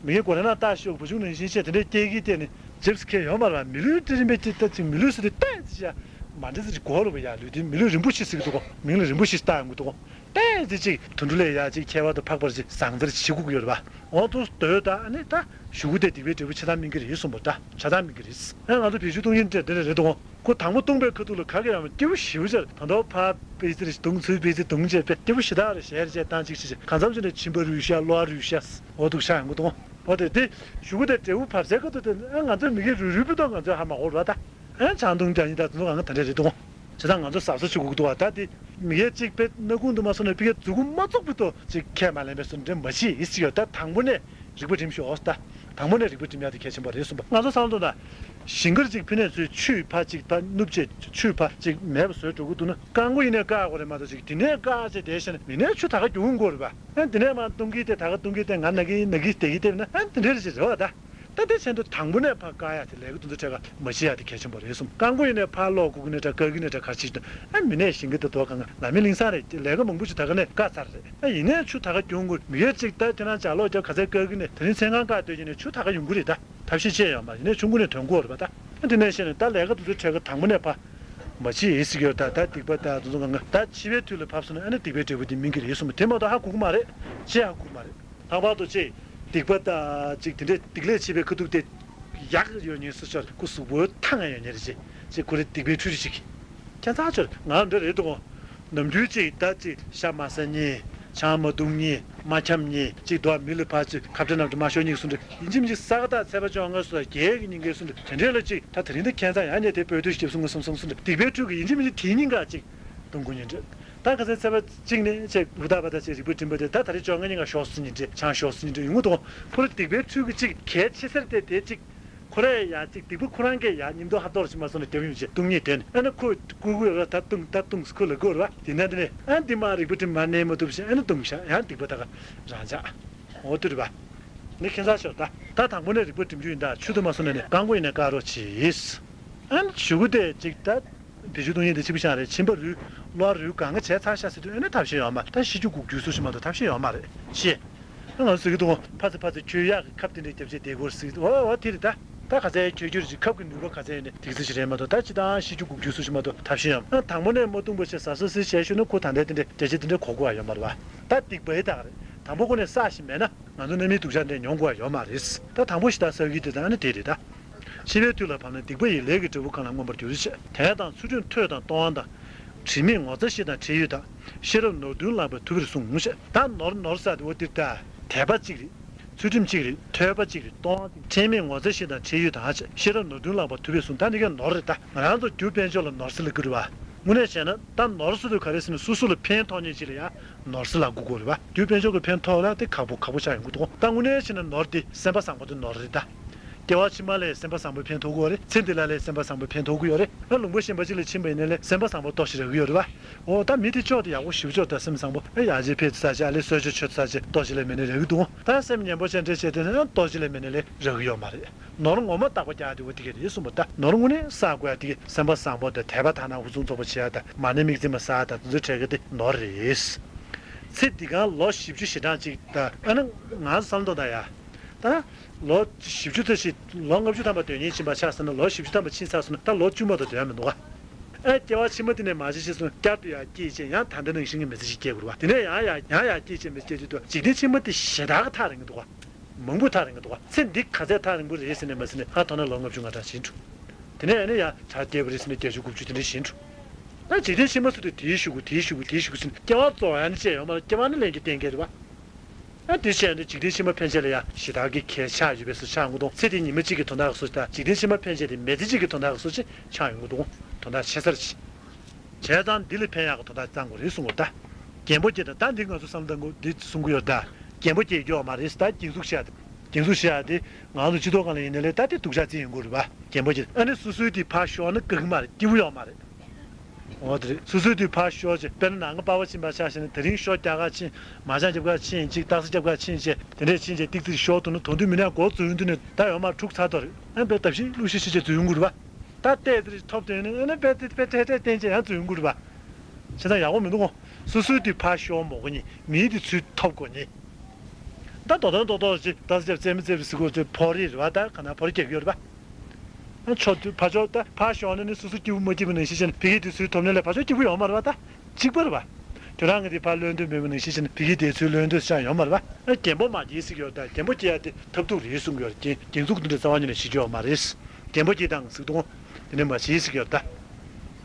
མི་ངན་གོ་རེ་ན་ལྟ་ཤོག་བུ་ཆུང་ནང་བཞིན་བཤད་དེ་འདྲའི་སྐྱེ་གི་དེ་ནི་ཇིབ་སི་ཁེ་ཡོད་མ་རེད་བ། མི་ལུས་དེ་རིམ་པས་ཅིག་ལྟ་ཅིག་མི་ལུས་སུ་དེ་ལྟ་ཅིག་ཡ་མ་འདྲ་ཟིག་གོ་རུ་བ་ཡ་ལུས་དེ་མི་ལུས་རིན་པོ་ཆེ་ཟིག་འདུག་གོ། མིང་ལ་རིན་པོ་ཆེ་ལྟ་ཡོང་གི་འདུག་གོ། ཏན་ཏན་ཅིག་དུད་འགྲོ་ལས་ཡ་ཅིག་ཁྱད་པར་དུ་འཕགས་པར་ཅིག་བཟང་རྩལ་བྱེད་དགོས་ཀྱི་ཡོད་རེད་བ། འོ་དུ་དོད་ད་ཨ་ནི་ད་གཞུག་གུ་དེ་སྡིག་པའི་འབྲས་བུ་ཆ་ཚང་སྨིན་གྱི་རེད་གསུངས་པ་ད་ཆ་ཚང་སྨིན་གྱི་རེད། ཨ་ང་ཚོ་བེད་སྤྱོད་གཏོང་ཡིན་འདྲ་དེ་འདྲ་རེད་དོ། ཁོ་དང་པོ་བཏུང་པའི་ཁ་ཐུག་ལ་ག་གེ་ཡང་སྐྱིད་པོ་ཞེ་པོ་ཅིག་ད་ལྟ་ཕ་པེ་ཙི་རེ་བཏུང་ཚུལ་པེ་ཙི་བཏུང་བྱས་པས་སྐྱིད་པོ་ཞེ་དྲག་རེ་ཞལ་རེ་བྱས་བཏང་ཅིག་ཞེས་གང་འཚམ་ཅིག་ནས་མཆིན་པ་རུལ་ཤག་གློ་བ་རུལ་ཤག་འོ་འདུག་ཤག་ཡོང་གི་འདུག་འོ་དེ་དེ་གཞུག་གུ་དེ་འབྲས་བུ་བབས་སའི་ཁ་ཐུག་དེ་ཨ་ང་ཚོ་མི་གི་རུལ་རུལ་པོ་དང་ང་ཚོས་ཧ་མ་གོ་ར་ད། ཨ་ཆང་འཐུང་རྒྱག་ཡིན་ད་དེ་ཚོ་གང་ག་དེ་འདྲ་རེད་འདུག་བྱས་ཙང་ང་ཚོ་གཟབ་གཟབ་བྱེད་དགོས་ཀྱི་འདུག་བ། ད་དེ་མི་ཡས་གཅིག་པའི་སྣ་ཁུང་དུ་མ་སོང་ནས་ཕ་གིའི་མཛུབ་གུ་མ་བཙུགས་པའི་ཐོག་ཅིག་ཁས་མ་ལེན་པའི་སོ་འདྲེ་མ་བྱེད་ཡིན་ཟེར་ཡོད། ད་དང་པོ་ནས་ རིག་པ་སྒྲིམ་ཤོག་ད། དང་པོ་ནས་རིག་པ་སྒྲིམ་ཡག་དེ་གལ་ཆེན་པོ་རེད་གསུངས་པ། ང་ཚོ་བསམ་བློ་གཏོང་ད། ཞིང་ཁར་ཅིག་ཕི་ནས་ཚུར་ཆུ་ཕར་ཅིག་ད་བསྣུབས་བྱས་ཆུ་ཕར་ཅིག་མེད་པ་བཟོས་འགྲོ་གི་འདུག་ན། རྐང་པ་ཡིན་ནའི་བཀག་དགོས་རེད་མ་གཏོགས་ཅིག་དེ་ནས་བཀག་བྱས་བསྡད་བཞག་ན་མི་ནས་ཆུ་ད་ག་རྒྱུག་འོང་གི་རེད་པ། ཨ་འདི་ནས་མར་བཏུང་གི་དེ་ད་ག་བཏུང་གི་དེ་ང་ན་གི་ན་གི་བསྡད་ཀྱི་བསྡད་ན་ཨ་འདི་འདྲ་རེད་ཅེས་རེད་བ་ད། ད་དེ་བྱས་འདུག་དང་པོ་ནས་ཕར་བཀག་ཡག་དེ་ལས་ཀ་དེ་ཚོ་འཕྲལ་ཁ་མ་བྱེད་ཡག་དེ་གལ་ཆེན་པོ་རེད་གསུངས། རྐང་པ་ཡིན་ནའི་ཕར་སློག་དགོས་ཀྱི་ནའི་འདྲ་བཀག་གི་ནའི་འདྲ་ག་རེ་བྱེད་ཀྱི་འདུག་ཨ་མི་ནས་ཞིང་གི་དེ་དོ་གང་ག་ལ་མི་གླིང་ས་རེད། ལས་ཀ་མང་པོ་ཞིག་ད་ག་ནས་བཀག་ཚར་རེད། ཨ་ཡིན་ནའི་ཆུ་ད་ག་རྒྱུག་འོང་གི་མི་ཡོད་ཅིག་ད་ཁྱེད་རང་ལྕགས་ལོག་རྒྱབ་ག་ཚད་བཀག་གི་ནས་དེ་རིང་མཚན་གང་བཀག་སྡོད་ཀྱི་ནས་ཆུ་ད་ག་ཡོང་གི་རེད་ད། ཐབས་ཤེས་ཅི་ཡང་ཡོད་མ་རེད། ཡིན་ནའི་ཆུང་ཀུ་ནས་དོན་གོ་རེད་པ་ད། ཨ་དེ་ནས་བཤད་ནས་ད་ལས་ཀ་དེ་ཚོ་འཕྲལ་ཁ་དང་པོ་ནས་ཕར་མ་བྱེད་ཡིན་ཟེར་གྱི་ཡོད་ད། ད་སྡིག་པ་ད་དེ་ཚོ་གང་ག་ད་འཆི་བའི་དུས་ལ་བབས་སོང་ན་ཨ་ནི་སྡིག་པའི་འབྲས་བུ་དེ་སྨིན་གྱི་རེད་གསུངས་པ་དེ་མ་གཏོགས་ཧ་གོ་གི་མ་རེད། ཅི་ཧ་གོ་གི་མ་རེད། ལྷག་པར་དུ་ཅིག་སྡིག་པ་ད་ཅིག་དེ་འདྲའི་སྡིག་ལས་བྱས་པའི་ཁ་ཐུག་དེ་ཡག་ཡོད་ཉེན་སུ་ཤོར་ཁུ་གཟུགས་པོའི་ཐང་ཡང་ཡོད་ཉེན་རེད། ཅིག་ཅིག་ཁོ་རེ་སྡིག་པའི་འཕྲུལ་རིག་ཅིག་ཁྱད་མཚར་ཆེར་ང་འདྲ་རེད་འདུག་ནམ་རྒྱུན་ཅིག་ད་ཅིག་ཤ་མ་ཟ་ཉེན། ཆང་མ་འཐུང་ཉེན། མ་འཁྱམ་ཉེན། ཅིག་དོ་མི་ལ་ཕར་ཅིག་ཁ་བྲལ་རྣམས་དུ་མ་ཤོར་ཉེན་གསུངས་འདྲ། ཡིན་གཅིག་མིན་གཅིག་ས་ག་ཟླ་ཚེས་པ་བཅོ་ལྔ་སོ་བརྒྱད་ཀྱི་ཉིན་འགའི་གསུངས་འདྲ། དེ་འདྲའི་ལ་ཅིག་ད་དེ་རིང་ད་ཁྱད་མཚར་ཡང་ཉེན་དེ་བོད་དུ་ཞིབ་གསུང་གི་སོང་སོང་གསུངས་འདྲ། སྡིག་པའི་འཕྲུལ་གྱིས་ཡིན་གཅིག་མིན་གཅིག་དེའི་ཉིན་འགའ་ཅིག་གཏོང་དགོས་ཉེན་འདྲ། ད་ག་ཚོད་ཚེས་པ་གཅིག་ནས་ཅིག་ལུ་ཐག་པ་ད་ཅིག་རིག་པ་སྒྲིམ་པ་དེ་ད་ད་རེས་བཅོ་ལྔ་ཉིན་འགའ་ཤོར་སོང་ཉེན་འདྲ། ཆང་ཤོར་སོང་ཉེན་འདྲ་ཡོང་གི་འདུག་ཁོ་ར་སྡིག་པའི་འཕྲུལ་གྱིས་ཅིག་གལ་ཆེ་སར་དེ་དེ་ཅིག་ཁོ་རས་ཡ་ཅིག་སྡིག་པ་ཁོ་རང་གིས་ཡ་མཉམ་དུ་ཧ་ཏོར་ཞིག་མ་སོང་ནས་རྒྱབ་ཡོང་བྱས་བཏུང་ཉེས་དོན་ཨ་ནི་ཁོ་བཀུར་དགོས་ར་ད་བཏུང་ད་བཏུང་ཁོ་ལ་དགོས་ར་དེ་ན་དེ་ནས་ཨ་འདི་མ་རིག་པ་དྲི་མ་གནས་མ་ཐུབ་ཞིག་ཨ་ནི་བཏུང་ཤག་ཡང་སྡིག་པ་ད་ག་རང་ཅག་འོ་དུ་རེད་པ། ནི་ཁྱེད་ཚ་ཤོར་ད་ད་དང་པོ་ནས་རིག་པ་སྒྲིམ་རྒྱུ་ཡིན་ད་ཆུ་དུ་མ་སོང་ནས་ནི་རྐང་པ་ཡིན་ནས་བཀག་རོགས་གྱིས། ཨ་ནི་ཞུ་གུ་དེ་ཅིག་ད། བེད་སྤྱོད་གཏོང་ཡས་དེ་ཕྱི་པོ་ཤང་རེད། ཕྱིན་པ་རུལ། གློ་བ་རུལ་གང་ག་བྱས་ཚར་ཤག་ཟེར་དུས་ཨ་ནི་ཐབས་ཤེས་ཡོད་མ་ད་ཤི་རྒྱུ་སྒུག་རྒྱུ་སུ་ཞིག་མ་གཏོགས་ཐབས་ཤེས་ཡོད་མ་རེད་ཤེས། ང་ཟེར་གི་འདུག་ཕ་ཚེ་ཕ་ཚེ་ཁྱོད་ཡག་གི་ཁབ་དེ་འདྲའི་རྒྱབ་བྱས་བསྡད་དགོས་ཟེར་གི་འདུག་འོ་འོ་དེ་རེད་ད། ད་ག་ཚད་ཁྱོད་ཁྱོད་རེད་ཅིག་ཁབ་ཀྱི་ནུས་པ་ག་ཚད་ཡོད་ནས་དེ་ཚོ་ཞིག་རེད་མ་གཏོགས་ད་ཅི་ད་ཤི་རྒྱུ་སྒུག་རྒྱུ་སུ་ཞིག་མ་གཏོགས་ཐབས་ཤེས་ཡོད་མ། དང་པོ་ནས་མ་བཏུང་བ་བྱས་ཟ་ཟ་ཟི་བྱས་ཤོར་ན་ཁོ་ད་ལྟའི་དེ་འདྲའི་འདྲ་ཆེ་དེ་འདྲའི་གོ་དགོས་ཡ་ཡོད་མ་རེད་བ། ད་སྡིག་པའི་ད་ག་རེད། དང་པོ་ཁོ་ནས་བསགས་ཤིག་མེད་ན་ང་ཚོ་རྣམ་སྨིན་སྡུག་ཅག་འདྲ་མྱོང་དགོས་ཡ་ཡོད་མ་རེད། ད་དང་པོ་ཞིག་ད་ཟ་གི་དེ་ད་ཨ་ནི་དེ་རེད་ད། འཆི་བའི་དུས་ལ་བབ་ན་སྡིག་པ་ཡི་ལས་ཀྱི་འབྲས་བུ་གང་ལ་མངོན་པར་འགྱུར་ཞེས། དད་དང་ཚུལ་ཁྲིམས་ཐོས་དང་གཏོང་བ་དང་། དྲི་མེད་ངོ་ཚ་ཞེ་དང་འཕྲལ་གཡོལ་དང་། ཤེས་རབ་ནོར་བདུན་བླངས་པས་ཐུབ་པར་གསུངས་ཞེས། ད་ནོར་ནོར་ཟེར་དེ་འོ་དེ་ད། དད་པ་གཅིག་རེད། ཚུལ་ཁྲིམས་གཅིག་རེད། ཐོས་པ་གཅིག་རེད། གཏོང་བ་གཅིག་དྲི་མེད་ངོ་ཚ་ཞེ་དང་འཕྲལ་གཡོལ་དང་ཞེས། ཤེས་རབ་ནོར་བདུན་བླངས་པས་ཐུབ་པར་གསུངས། ད་འདི་གའི་ནོར་རེད་ད། ང་རང་ཚོ་རྒྱུ་དཔལ་འབྱོར་ལ་ནོར་ཟེར་ལབ་ཀྱི་རེད་བ། དངོས་གནས་བྱས་ན་ད་ནོར་ཟེར་དུས་ག་རེ་ཟེར་ན་སོ་སོ་ལ་ཕན་ཐོགས་ཉེན་ཅིག་ལ་ཡ། ནོར་ཟེར་ལབ་དགོས་ཀྱི་རེད་བ། རྒྱུ་དཔལ་འབྱོར་གྱི་ཕན་ཐོགས་ལ་དེ་ཁག་པོ་ཁག་པོ་ཆགས་ཡོང་གི་འདུག་ད་དངོས་གནས་བྱས་ན་ནོར་དེ་སེམས་པ་བཟང་པོ་དེ་ནོར་རེད་ད། སྐྱེ་བ་ཕྱི་མ་ལ་སེམས་པ་བཟང་པོ་ཕན་ཐོགས་ཀྱི་ཡོད་རེད། ཚེ་འདི་ལ་ལ་སེམས་པ་བཟང་པོ་ཕན་ཐོགས་ཀྱི་ཡོད་རེད། ཨ་ལུང་པ་གཞན་པ་ཅིག་ལ་ཕྱིན་པ་ཡིན་ན་ལས་སེམས་པ་བཟང་པོ་ཏོག་ཙམ་རག་གི་ཡོད་རེད་བ། འོ་ད་མི་དེ་ཅོག་དེ་ཡག་པོ་ཞེ་པོ་ཅིག་ད་སེམས་བཟང་པོ་ཨ་ཡར་རྗེས་ཕེབས་ཚར་ཅིག་ཨ་ལས་གསོལ་མཆོད་མཆོད་ཚར་ཅིག་ཏོག་ཙམ་ལས་མེད་ན་རག་གི་འདུག་ད་སེམས་ངན་པ་ཅན་འདྲ་བྱས་དེ་ནི་ཨ་ཏོག་ཙམ་ལས་མེད་ན་ལས་རག་གི་ཡོད་མ་རེད། ནོར་ངོ་མ་རྟག་པ་རྒྱག་དེ་འོ་དེ་ག་རེད་གསུངས་པ། ད་ནོར་དངོས་གནས་བསགས་དགོས་ཡ་དེ་ག་སེམས་པ་བཟང་པོ་དང་དད་པ་དག་སྣང་ཧུར་བརྩོན་ཚོགས་པ་བྱེད་ཡ་དང་མ་ཎི་དམིགས་བརྩེ་མ་བསགས་དང་དེ་ཚོའི་གྲས་ཀ་དེ་ནོར་རེད། ཚེ་འདི་གང་ལོ་བཞི་བཅུ་ཞེ་གྲངས་ཅིག་ད་ཨ་ནི་ང་བསམ་བློ་ད་ཡ། ད་ལོ་བཞི་བཅུ་ཙམ་ཞིག་ལོ་ལྔ་བཅུ་ཐམ་པ་སྡོད་མཁན་ཕྱིན་པ་ཆགས་སོང་ན་ལོ་བཞི་བཅུ་ཐམ་པ་ཕྱིན་ཚར་སོང་ན་ད་ལོ་བཅུ་མ་གཏོགས་སྡོད་ཡ་མི་འདུག་ག་ཨ་སྐྱེ་བ་ཕྱི་མ་དེ་ནས་མ་བྱས་ཤེས་སོང་བསྐྱར་དུ་ཡང་སྐྱེས་བྱས་ཡང་ད་ལྟ་ནང་བཞིན་གྱི་མི་ཚེ་ཞིག་སྐྱེལ་དགོས་རེད་བ། དེ་ནས་ཡང་ཡང་ཡང་ཡང་སྐྱེས་བྱས་མི་སྐྱེ་དུས་དུ་འཇིག་རྟེན་ཕྱི་མ་དེ་ཞེ་དྲག་གི་ཐག་རིང་གི་འདུག་ག་མང་པོ་ཐག་རིང་གི་འདུག་ག་ཚེ་འདི་ག་ཚད་ཐག་རིང་པོ་རེད་ཟེར་ནས་མ་ཟེར་ནས་ཧ་ཐོག་ན་ལོ་ལྔ་བཅུ་ང་གྲངས་ཕྱིན་འགྲོ། དེ་ནས་ཨ་ནི་ཡང་གྲ་རྒྱས་པ་རེད་ཟེར་ནས་བརྒྱད་ཅུ་དགུ་བཅུ་དེ་འདྲ་ཕྱིན་འགྲོ། ད་འཇིག་རྟེན་ཕྱི་མ་ཚོ་དེ་དེའི་གཞུག་གུ་དེའི་གཞུག་གུ་དེའི་གཞུག་གུ་ཟེར་ནས་སྐྱེ་བ་རྫོགས་ཡ་ནི་བཅད་ཡོད་མ་རེད། སྐྱེ་བ་ནི་ལན་གྱི་གཏན་འཁེལ་རེད་བ། ཨ་དེ་བྱས་ནས་འཇིག་རྟེན་ཕྱི་མ་ཕན་ཆད་ལ་ཡང་ཞེ་དྲག་གི་གལ་ཆགས་ཡོད་པའི་བཟོ་ཆགས་འགྲོ་འདུག་ཚེ་འདི་ཉི་མ་གཅིག་གི་དོན་དག་གི་བཟོ་ཆགས། འཇིག་རྟེན་ཕྱི་མ་ཕན་ཆད་དེ་མི་ཚེ་གཅིག་གི་དོན་དག་གི་བཟོ་ཆགས་ཆགས་ཡོང་གི་འདུག་དོན་དག་ཆེ་སར་ཆེ། བྱས་ཙང་འདི་ལ་ཕན་ཡག་གི་དོན་དག་བསམ་དགོས་རེད་གསུང་གི་ཡོད་ད། རྒན་པོ་སྐྱེས་དང་ད་འདི་ང་ཚོ་བསམ་བློ་བཏང་དགོས་འདི་གསུང་གི་ཡོད་ད། རྒན་པོ་སྐྱེས་སྐྱོ་བ་མ་རེད་ད་རྒྱན་ཟུག་བཤད་དེ། རྒྱན་ཟུག་བཤད་དེ། ང་ཚོ་སྤྱི་ཚོགས་སྒང་ལ་ཡིན་ནའི་ལས་ད་དེ་སྡུག་ཅག་རྩི་ཡོང་གི་རེད་པ། རྒན་པོ་སྐྱེས་ཨ་ནི་སོ་སོའི་དེ་ཕར་ཤོར་ན་དགའ་གི་མ་རེད་སྐྱིད་པོ་ཡོད་མ་རེད། འོ་དེ་རེད། སོ་སོའི་དུས་ཕར་ཤོར་ཅིག་དཔེར་ན་ནང་པ་པ་ཕྱིན་པ་ཆ་བཞག་ན་དེ་རིང་ཤོ་རྒྱག་ག་ཕྱིན། མ་ཅང་རྒྱབ་ག་ཕྱིན་ཅིག་རྟགས་གསལ་རྒྱབ་ག་ཕྱིན་ཅིག་དེ་འདྲས་ཕྱིན་ཅིག་ཏིག་ཏིག་ཤོར་འདུག་ན་དོན་དུ་མི་ནས་འགོ་འཛུལ་འདུག་ནས་ད་ཡོད་མ་འཁྲུག་ཚར་དོ་རེད། ཨ་དཔེ་ལྟ་བཞིན་གླུ་གཞས་ཤིག་ཅིག་འཛུལ་ཡོང་གི་རེད་པ། ད་ལྟས་དེ་རིགས་ཐོབ་དོན་ནི་ཨ་ནི་དཔེ་དེ་དཔེ་འཕྲལ་འཕྲལ་བསྟན་ཅིག་ཡང་འཛུལ་ཡོང་གི་རེད་པ། བྱས་ཙང་ཡག་པོ་མི་འདུག་གོ། སོ་སོའི་དུས་ཕར་ཤོར་མོ་གོ་ནི་མིའི་དུས་ཚོད་ཐོབ་གོ་ནི། ད་དོ་དོན་རྡོག་རྡོག་ཅིག་ད་སེ་རྩེ་མི་རྩེ་བའི་ཟི་གོ་ཚོས་ཕོ་རིགས་རེད་པ། ད་ག་ན་ཕོ་རིགས་རྒྱག་གི་ཡོད་རེད་པ། ཕྱོགས་དུས་ཕར་ཕྱོགས་ད་ཕར་ཤོར་ན་ནི་སོ་སོ་སྐྱིད་པོ་མ་སྐྱིད་པོ་ནང་བཞིན་བྱས་ནས་ཕ་གིའི་དུས་ཚོད་ཐོབ་ནས་ལས་ཕར་ཕྱོགས་སྐྱིད་པོ་ཡོད་མ་རེད་པ། ད་གཅིག་པ་རེད་པ། ཁྱོད་རང་གི་དེ་ཕར་ལོན་འདོད་མེད་པ་ནང་བཞིན་བྱས་ནས་ཕ་གིའི་དུས་ཚོད་ལོན་འདོད་ཅང་ཡོད་མ་རེད་པ། རྒན་པོ་མ་སྐྱེས་ཟེར་གྱི་ཡོད་ད། རྒན་པོ་སྐྱེས་ཡ་དེ་ཐབས་སྡུག་རེད་གསུང་གི་ཡོད་རེད། རྒན་རྒན་ཚུགས་འདི་འདྲ་རྩ་བ་ཉིད་ནས་བྱེད་ཀྱི་ཡོད་མ་རེད། རྒན་པོ་སྐྱེས་དང་ཟིག་དོང་དེ་ནས་མ་བྱེད་ཟེར་གྱི་ཡོད་ད།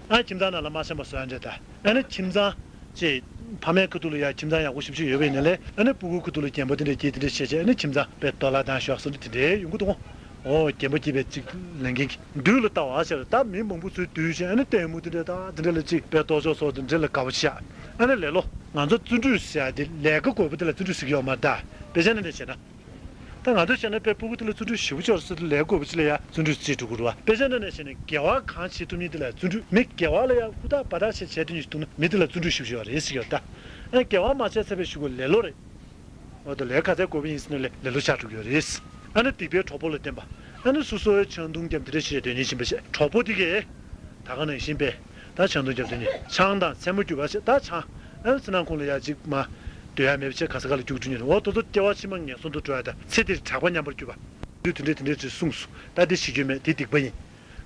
ཨ་ཁྱིམ་ཚང་ནང་ལ་མ་ཤེས་པ་བཟོ་ཡ་འདྲ་ད། ཨ་ནི་ཁྱིམ་ཚང་ཅེས་ཕ་མའི་ཁ་ཐུག་ལ་ཡ་ཁྱིམ་ཚང་ཡག་པོ་ཞིབ་ཞིབ་ཡོད་པའི་ནང་ལས་ཨ་ནི་སྤུ་གུའི་ཁ་ཐུག་ལ་རྒན་པོ་དེ་འདྲ་སྐྱེས་དེ་འདྲ་བྱས་བྱས་ཨ་ནི་ཁྱིམ་ཚང་དཔེ་གཏོར་བརླག་བཏང་ཤོག་བཟོ་འདྲ་དེ་འདྲའི་ཡོང་གི་འདུག་གོ། ཨོ་རྒན་པོ་སྐྱེས་པའི་ཅིག་ལས་འགན་གྱི་མདུན་ལ་ལྟ་བ་ཟེར་ད་མི་མང་པོ་ཚོའི་དུས་བྱས་ཨ་ནི་ལྟད་མོ་དེ་འདྲ་ད་དེ་འདྲ་ལ་ཅིག་དཔེ་གཏོར་ཆོག་སོགས་དེ་འདྲ་ལ་དགའ་པོ་བྱས་ཨ་ནི་ལེ་ལོ་ང་ཚོ་བརྩོན་འགྲུས་ཟེར་ཡ་དེ་ལས་ཀ་དགོས་པ་དེ་ལ་བརྩོན་འགྲུས་ཟེར་གྱི་ཡོད་མ་རེད་ད། དཔེ་ཆ་ནང་ལ་བྱས་ན། ད་ང་ཚོས་བྱས་ན་དཔེ་ཕྲུ་གུ་དེ་ལ་བརྩོན་འགྲུས་ཞེ་པོ་ཅིག་ཡོད་རེད་ཟེར་དུས་ལས་དགོས་པ་ཅིག་ལ་ཡ་བརྩོན་འགྲུས་བྱེད་འགྲོ་གི་རེད་བ། དཔེ་ཆ་ནང་ནས་བྱས་ན་དགེ་བ་གང་བྱེད་ཐུབ་མིན་དེ་ལ་བརྩོན་འགྲུས། མི་དགེ་བ་ལ་ཡ་ཧུར་ཐག་འབད་ཐག་བྱས་བྱས་དེ་ཉིད་འདུག་ན་མི་དེ་ལ་བརྩོན་འགྲུས་ཞེ་པོ་ཅིག་ཡོད་རེད་ཟེར་གྱི་ཡོད་ད། ཨ་དགེ་བ་མ་བྱས་ཚར་བའི་གཞུག་གུ་ལེ་ལོ་རེད། འོ་ད་ལས་ག་ཚད་དགོས་པ་ཡིན་ཟེར་ན་ལེ་ལེ་ལོ་ཆགས་འགྲོ་གི་ཡོད་རེད། ཨ་ནི་སྡིག་པའི་གྲོགས་པོ་ལ་བརྟེན་པ། ཨ་ནི་སོ་སོའི་ཆང་འཐུང་རྒྱབ་དེ་འདྲ་བྱས་སྡོད་མཁན་ཡིན་པ་བྱས་གྲོགས་པོ་དེ་གས། ད་ག་ནང་བཞིན་པས། ད་ཆང་འཐུང་རྒྱབ་སྡོད་མཁན་ཆང་དང་མཚན་མོ་རྒྱུ་བ་བྱས་ད་ཆང་། ཨ་ནི་ཚེ་ནང་ཁོང་ལ་ཡ་གཅིག་མ། སྡོད་ཡ་མེད་པ་བྱས་ག་ས་ག་ལ་རྒྱུགས་འགྲོ་མཁན་རེད། འོ་དེ་ཚོ་སྐྱེ་བ་ཕྱི་མ་ངན་སོང་དུ་འགྲོ་ཡ་དང་ཚེ་འདིར་གྲགས་པ་ཉམས་པར་གྱུར་པ། དུས་དེ་འདྲས་དེ་འདྲས་ཅིག་གསུངས་སོང་། ད་འདི་བྱེད་རྒྱུ་མེད་དེ་སྡིག་པ་ཡིན།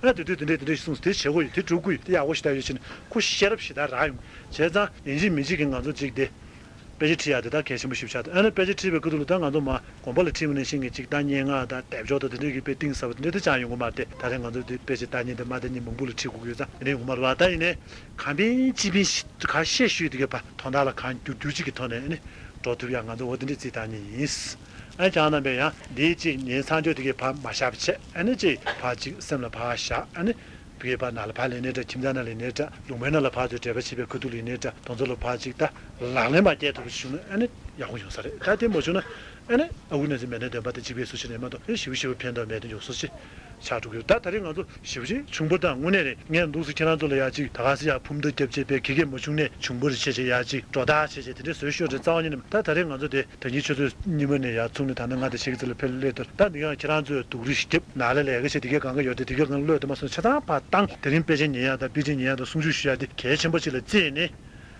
ཨ་དེ་དུས་དེ་འདྲས་དེ་འདྲས་ཤིག་གསུངས་དེ་བྱེད་དགོས་ཡོད་དེ་སྒྲུབ་དགོས་ཡོད་དེ་ཡག་པོ་ཞེ་དྲག་ཡོད་བྱས་ནས་ཁོ་ཤེས་རབ་ཞེ་དྲག་རག་ཡོང་། བྱས་ཙང་ཡིན་གཅིག་མིན་གཅིག་གིས་ང་ཚོ་གཅིག་དེ། དཔེ་ཆ་ཁྲིད་ཡག་དེ་ད་གལ་ཆེན་པོ་ཞིག་ཆགས་འདུག་ཨ་ནི་དཔེ་ཆ་ཁྲིད་པའི་ཁ་ཐུག་ལ་ད་ང་ཚོ་མ་དགོན་པ་ལ་ཁྲིད་པ་ནང་བཞིན་གྱི་གཅིག་ད་སྙན་ངག་དང་དལ་འབྱོར་དང་དེ་འདྲས་ཀྱི་དཔེ་གཏིང་ཟབ་པ་དེ་འདྲས་དེ་སྦྱངས་ཡོང་གི་མ་རེད་དེ། ད་རེས་ང་ཚོ་དེ་དཔེ་ཆ་ལྟ་མཁན་དེ་མ་ལྟ་མཁན་མང་པོ་ལ་ཁྲིད་དགོས་ཀྱི་ཡོད་ཙང་དེ་འདྲས་ཡོང་གི་མ་རེད་བ། ད་ཡིན་ནའི་གང་ཕན་ཅི་ཕན་གང་བཤད་ཞུས་དེ་གའི་བར་དོན་དག་ལ་གང་འགྱུར་འགྱུར་ཅིག་གི་ཐོག་ནས་ཨ་ནི་འགྲོ་ཐུབ་ཡག་ང་ཚོ་འོ་དེ་འདྲས་རྩིས་བཏང་མཁན་ཡིན། ཨ་ཁྱེད་རྣམ་པས་ཡང་འདིའི་གཅིག་ཉན་ཚར་འཇོག་དེ་གའི་བར་མ་བཞག་པ་བྱས་ཨ་ནི་གཅིག་ཕར་གཅིག་སེམས་ལ་ཕར་བཞག་ཨ་ནི། བུ་གའི་བར་ནང་ལ་ཕར་ལེན་ནའི་འདྲ། ཁྱིམ་ཚང་ནང་ལེན་ནའི་འདྲ། ལུང་པའི་ནང་ལ་ཕར་ཚུར་འབྲེལ་བ་བྱེད་པའི་ཁ་ཐུག་ལེན་ནའི་འདྲ། དེ་ཚོ་ལ་ཕར་ཅིག་ད་ལག་ལེན་མ་བསྐྱལ་ཐུབ་པ་ཞིག་བྱུང་ན་ཨ་ནི་ཡག་པོ་ཡོང་ས་རེད། ད་དེ་མ་བྱུང་ན་ཨ་ནི་ཨ་ཁུ་ནས་ཚེ་མེད་ནས་འདོན་པ་དེ་གཅིག་པའི་སུ་ཞིག་རེད་མ་གཏོགས་ཨེ་ཞེ་པོ་ཞེ་པོ་ཕན་ཐོགས་མེད་དུ་འཇུག་སུ་ཞིག་ཆགས་འགྲོ་གི་ཡོད། ད་ད་རེས་ང་ཚོ་ཞེ་པོ་ཅིག་ཆུང་པོ་དང་དངོས་གནས་རེད། ངས་འདུག་སེ་ཁྱེད་རང་ཚོ་ལ་ཡ་ཅིག་ད་ག་སེ་ཡ་ཕུམ་ཏོ་རྒྱབ་བྱས་པའི་གི་གེ་མ་བྱུང་ནས་ཆུང་པོ་རེ་བྱས་བྱས་ཡ་ཅིག་སྒྲོ་བཏགས་བྱས་བྱས་དེ་འདྲས་བཟོས་ཤོག་རེད། རྩ་བ་ཉིད་ནས་ད་ད་རེས་ང་ཚོ་དེ། ད་ཉིན་ཆུ་ཚོད་གཉིས་པ་ནས་ཡར་ཚུགས་ནས་ད་ནི་ང་དང་ཤེལ་གྱི་རྩེ་ལ་ཕེབས་སླེབས་དུས་ད་འདི་ག་ཁྱེད་རང་ཚོས་སྡུག་རུས་ཤིག་བརྒྱབ་ནང་ལ་ལས་ཀ་བྱེད་དེ་གའི་གང་ག་ཡོད་དེ་དེ་གའི་གང་གློད་དུ་མ་སོང་ཆ་ཚང་ཕར་བཏང་དེ་རིང་དཔེ་ཆ་ཉན་ཡག་དང་དཔེ་ཆ་ཉན་ཡག་དང་གསུང་ཆོས་ཞུ་ཡག་དེ་གལ་ཆེན་པོ་ཅིག་ལ་བརྩིས་ནས་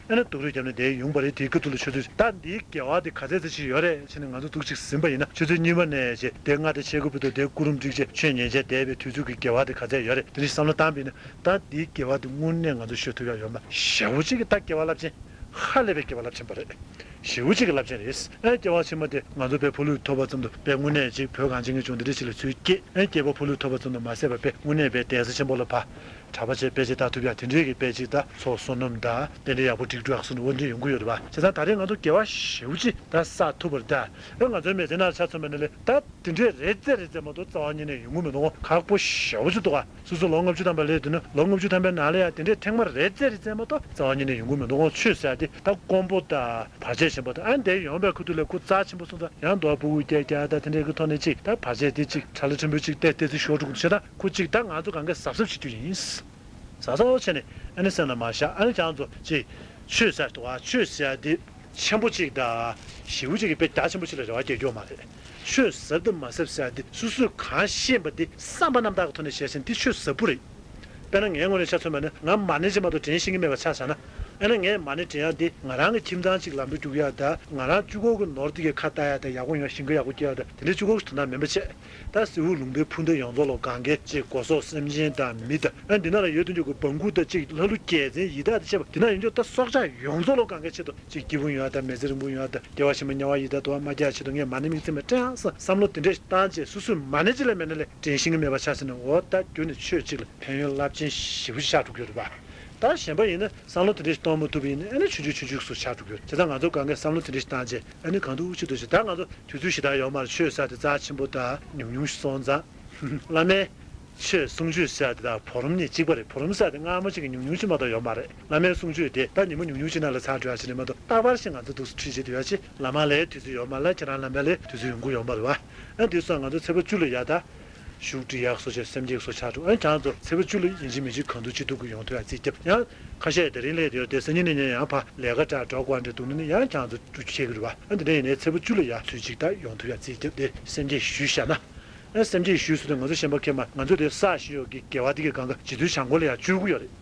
ཨ་ནི་སྡུག་རུས་བརྒྱབ་ནས་དེ་ཡོང་པ་རེད། དེའི་ཁ་ཐུག་ལ་ཆུ་ཚོད་ད་འདིའི་དགེ་བ་དེ་ག་ཚད་ཙམ་ཞིག་ཡོད་རེད་ཟེར་ནས་ང་ཚོ་འདུག་ཅིག་ཟིན་པ་ཡིན་ན་ཆུ་ཚོད་གཉིས་པ་ནས་བྱས་དེ་ལྔ་དང་ཕྱེད་དགུ་བར་དུ་དེ་སྐུ་རུམ་བསྒྲིགས་བྱས་ཆོས་ཉན་བྱས་བསྡད་པའི་དུས་ཚོད་ཀྱི་དགེ་བ་དེ་ག་ཚད་ཡོད་རེད། དེ་འདྲའི་བསམ་བློ་བཏང་པ་ཡིན་ན་ད་འདིའི་དགེ་བ་དེ་དངོས་གནས་ང་ཚོ་ཤོད་ཐུབ་ཡག་ཡོད་མ་རེད། ཞེ་པོ་ཅིག་གི་ད་དགེ་བ་རླབས་ཆེན། ཧ་ལས་པའི་སྐྱེ་བ་རླབས་ཆེན་པོ་རེད། ཞེ་པོ་ཅིག་གི་རླབས་ཆེན་རེད། ཨ་སྐྱེ་བ་ཕྱི་མ་དེ་ང་ཚོ་དཔེ་ཕོ་ལུས་ཐོབ་པ་ཙམ་དུ་དཔེ་དངོས་གནས་ཅིག་བོད་གངས་ཅན་གྱི་ལྗོངས་འདི་འདྲ་ཞིག་ལ་ཚུར་སྐྱེས། ཨ་སྐྱེས་པ་ཕོ་ལུས་ཐོབ་པ་ཙམ་དུ་མ་ཟད་པར་དཔེ་དངོས་གནས་དཔེ་གདན་ས་ཆེན་པོ་ལ་ཕར་གྲྭ་པ་བྱས་དཔེ་ཆ་ལྟ་ཐུབ་ཡག་དེ་འདྲའི་གི་དཔེ་ཅིག་ད་ཚོགས་བསོད་ནམས་དང་རྟེན་འབྲེལ་ཡག་པོ་སྒྲིག་འགྲོ་ཡག་སོགས་ནི་འོ་འདི་འདྲ་ཡོང་གི་ཡོད་རེད་པ། བྱས་ཙང་ད་རེས་ང་ཚོ་དགེ་བ་ཞེ་པོ་ཅིག་ད་བསགས་ཐུབ་པ་རེད་ད། ཨ་ང་ཚོའི་མི་ཚེ་ནང་ཆ་མཚོན་པ་ན་ལས་ད་དེ་འདྲས་རེད་ཙེ་རེད་ཙེ་མ་གཏོགས་རྩ་བ་ཉིད་ནས་ཡོང་གི་མི་འདུག་ཁག་པོ་ཞེ་པོ་ཅིག་འདུག་ག་སོ་སོ་ལོ་ལྔ་བཅུ་ཐམ་པ་སླེབས་དུས་ན་ལོ་ལྔ་བཅུ་ཐམ་པའི་ནང་ལ་ཡང་དེ་འདྲའི་ཐེངས་མ་རེ་རྩེ་རེ་རྩེ་མ་གཏོགས་རྩ་བ་ཉིད་ནས་ཡོང་གི་མི་འདུག་ཆོས་ཟེར་ཡ་དེ་ད་དཀོན་པོ་དང་བར་ཆད་ཆེན་པོ་དང་ཨ་འདས་ཡོང་བའི་ཁུ་ཐུག་ལས་ཁུ་རྩ་ཆེན་པོ་སོང་ཙང་ཡང་འདུག་ཕྲུ་གུ་སྐྱེ་རྒྱ་དང་དེ་འདྲའི་གི་ཐོག་ནས་ཅིག་ད་བར་ཆད་དེ་ཅིག་ཁྲ་ལ་ཁྲིམས་པོ་ཅིག་བལྟས་བལྟས་ཚེ་ཤོར་འགྲོ་གི་འདུག་བྱས་ད་ཁུ་ཅིག་ད་ང་ཚོ་གང་གས་གཟབ་གཟབ་བྱེད་རྒྱུ་ཡིན། གཟབ་གཟབ་བྱས་ནས་ཨ་ནི་སེམས་ལ་མ་བཞག་ཨ་ནི་ཁྱང་ཚོ་ཅིག་ཆོས་ཟེར་འདུག་ཨ་ཆོས་ཟེར་ཡ་དེ། ཆེན་པོ་གཅིག་དང་ཞེ་པོ་གཅིག་གི་དཔེ་རྒྱ་ཆེན་པོ་གཅིག་ལ་རེ་བ་རྒྱག་རྒྱུ་མ་རེད། ཆོས་ཟབ་དང་མ་ཟབ་ཟེར་ཡ་འདི་སོ་སོས་གང་ཤེས་པ་འདི་བསམ་པ་རྣམ་དག་གི་ཐོག་ནས་བཤད་ཟིན་འདི་ཆོས་ཟབ་པོ་རེད། དཔེར་ན་ངའི་ངོས་ནས་ཆ་མཚོན་པ་ན་ང་མ་ཎི་ཅིག་མ་གཏོགས་འདྲེན་ཤེས་ཀྱི་མེད་པ་ཆ་བཞག་ན། ཨ་ནི་ངས་མ་ཎི་འདྲེན་ཡ་འདི་ང་རང་གི་ཁྱིམ་ཚང་གཅིག་ལམ་དུ་རྒྱུག་ཡ་དང་ང་རང་གཅིག་པོ་གི་ནོར་འདི་གའི་ཁ་བཏགས་ཡ་དང་ཡག་པོ་ཡོང་ཡ་ཞིང་ཁ་ཡག་པོ་སྐྱེ་ཡ་དང་དེ་འདྲའི་གཅིག་པོ་གི་དོན་དག་མིན་པ་བྱས། ད་གཟི་འོད་ལུང་པའི་ཕུ་མདའ་ཡོངས་རྫོགས་ལོ་གང་གའི་ཅིག་སྒོ་ཟོག་སེམས་ཅན་དང་མི་དང་ཨ་འདི་ན་ལ་ཡོད་དུ་འཇུག་གི་བང་ཁུག་དང་ཅིག་ལྷ་ཀླུ་རྒྱལ་མཚན་ཡི་དྭགས་དང་བཅས་པ་འདི་ན་ཡོད་འཇུག་ད་སྲོག་ཆགས་ཡོངས་རྫོགས་ལོ་གང་གའི་ཆེད་དུ་ཅིག་སྐྱིད་པོ་ཡོང་ཡ་དང་མི་ཚེ་རིང་པོ་ཡོང་ཡ་དང་སྐྱེ་བ་ཕྱི་མ་དམྱལ་བ་ཡི་དྭགས་དུ་བ་མ་སྐྱེ་ཡ་ཆེད་དུ་ངས་མ་ཎི་དམིགས་བརྩེ་མ་སྤྲད་ཨང་བསམ་བསམ་བློ་དེ་འདྲས་བཏང་བྱས་སོ་སོས་མ་ཎི་ཅིག་ལས་མེད་ན་ལས་འདྲེན་ཤེས་ཀྱི་མེད་པ་ཆགས་ཟིན་ན་འོ་ད་རྒྱུ་ནི་ཆོས་གཅིག་ལ་ཕན་ཡོན་རླབས་ཆེན་ཞེ་པོ་ཞིག་ཆགས་འགྲོ་གི་ཡོད་རེད་པ། ད་གཞན་པ་ཡིན་ན་བསམ་བློ་དེ་འདྲས་གཏོང་མ་ཐུབ་པ་ཡིན་ན་ཨ་ནི་ཆུང་ཆུང་ཆུང་ཆུང་སུ་ཆགས་འགྲོ་གི་ཡོད་རེད། བྱས་ཙང་ང་ཚོ་གང་གས་བསམ་བློ་དེ་འདྲས་བཏང་བྱས་ཨ་ནི་གང་ཐུབ་ཅི་ཐུབ་བྱས་ད་ང་ཚོ། དུས་ཚོད་ཞེ་དྲག་ཡོད་མ་རེད། ཆོས་ཟེར་དེ་རྩ་ཆེན་པོ་དང་ཉུང་ཉུང་ཞིག་སོང་ཙང་། བླ་མའི་ཆོས་གསུང་ཆོས་ཟེར་དེ་དང་བོ་རུམ་གཉིས་གཅིག་པ་རེད། བོ་རུམ་ཟེར་དེ་སྔ་མ་གཅིག་གི་ཉུང་ཉུང་ཅིག་མ་གཏོགས་ཡོད་མ་རེད། བླ་མའི་གསུང་ཆོས་དེ་ད་ཉིན་མོ་ཉུང་ཉུང་ཅིག་ནང་ལ་ཚར་འགྲོ་ཡ་ཞིག་རེད་མ་གཏོགས་རྟག་པར་ཞིག་ང་ཚོ་འདུག་སེ་ཁྲིད་བྱེད་དུ་ཡོད་ཅེ་བླ་མ་ལའི་དུས་ཚོད་ཡོད་མ་རེད། ཁྱེད་རང་བླ་མ་ལའི་དུས་ཚོད་ཡོང་གི་ཡོད་མ་རེད་བ། ཨ་འདི་སོང་ང་ཚོ་ཚེས་པ་བཅུ་ལ་ཡ་ད། བཞུགས་ཁྲི་ཡག་སོ་བྱས་སེམས་བསྐྱེད་སོ་ཆགས་འགྲོ། ཨ་ཁྱེད་རང་ཚོ་ཚེས་པ་བཅུ་ལ་ཡིན་གཅིག་མིན་གཅིག་གང་ཐུབ་ཅི་ཐུབ་ཀྱིས་ཡོང་ཐུབ་ཡ་རྩིས་རྒྱབ་ཡང་། ཁ་ཤས་དེ་རིང་སླེབས་ཡོད་དེ་སང་ཉིན་གནངས་ཉིན་ཡང་ཕར་ལས་ཀ་འདྲ་འགྲོ་དགོས་འདྲ་འདུག་ན་ནི་ཡང་ཁྱེད་རང་ཚོ་འགྲུལ་བྱེད་ཀྱི་རེད་བ། ཨ་འདི་འདྲ་ཡིན་ནའི་ཚེས་པ་བཅུ་ལ་ཡ་ཚུལ་གཅིག་ད་ཡོང་ཐུབ་ཡ་རྩིས་རྒྱབ་སྟེ་སེམས་བསྐྱེད་ཞུས་བཞག་ན། ཨ་སེམས་བསྐྱེད་ཞུས་ཟེར་དུས་ང་ཚོ་གཞན་པ་མཁས་མ་ང་ཚོ་དེ་བསགས་བཞིན་ཡོད་ཀྱི་དགེ་བ་དེ་གའི་གང་ག་རྗེ་བཙུན་བྱམས་མགོན་ལ་ཡང་བཅོལ་གྱི་ཡོད་རེད།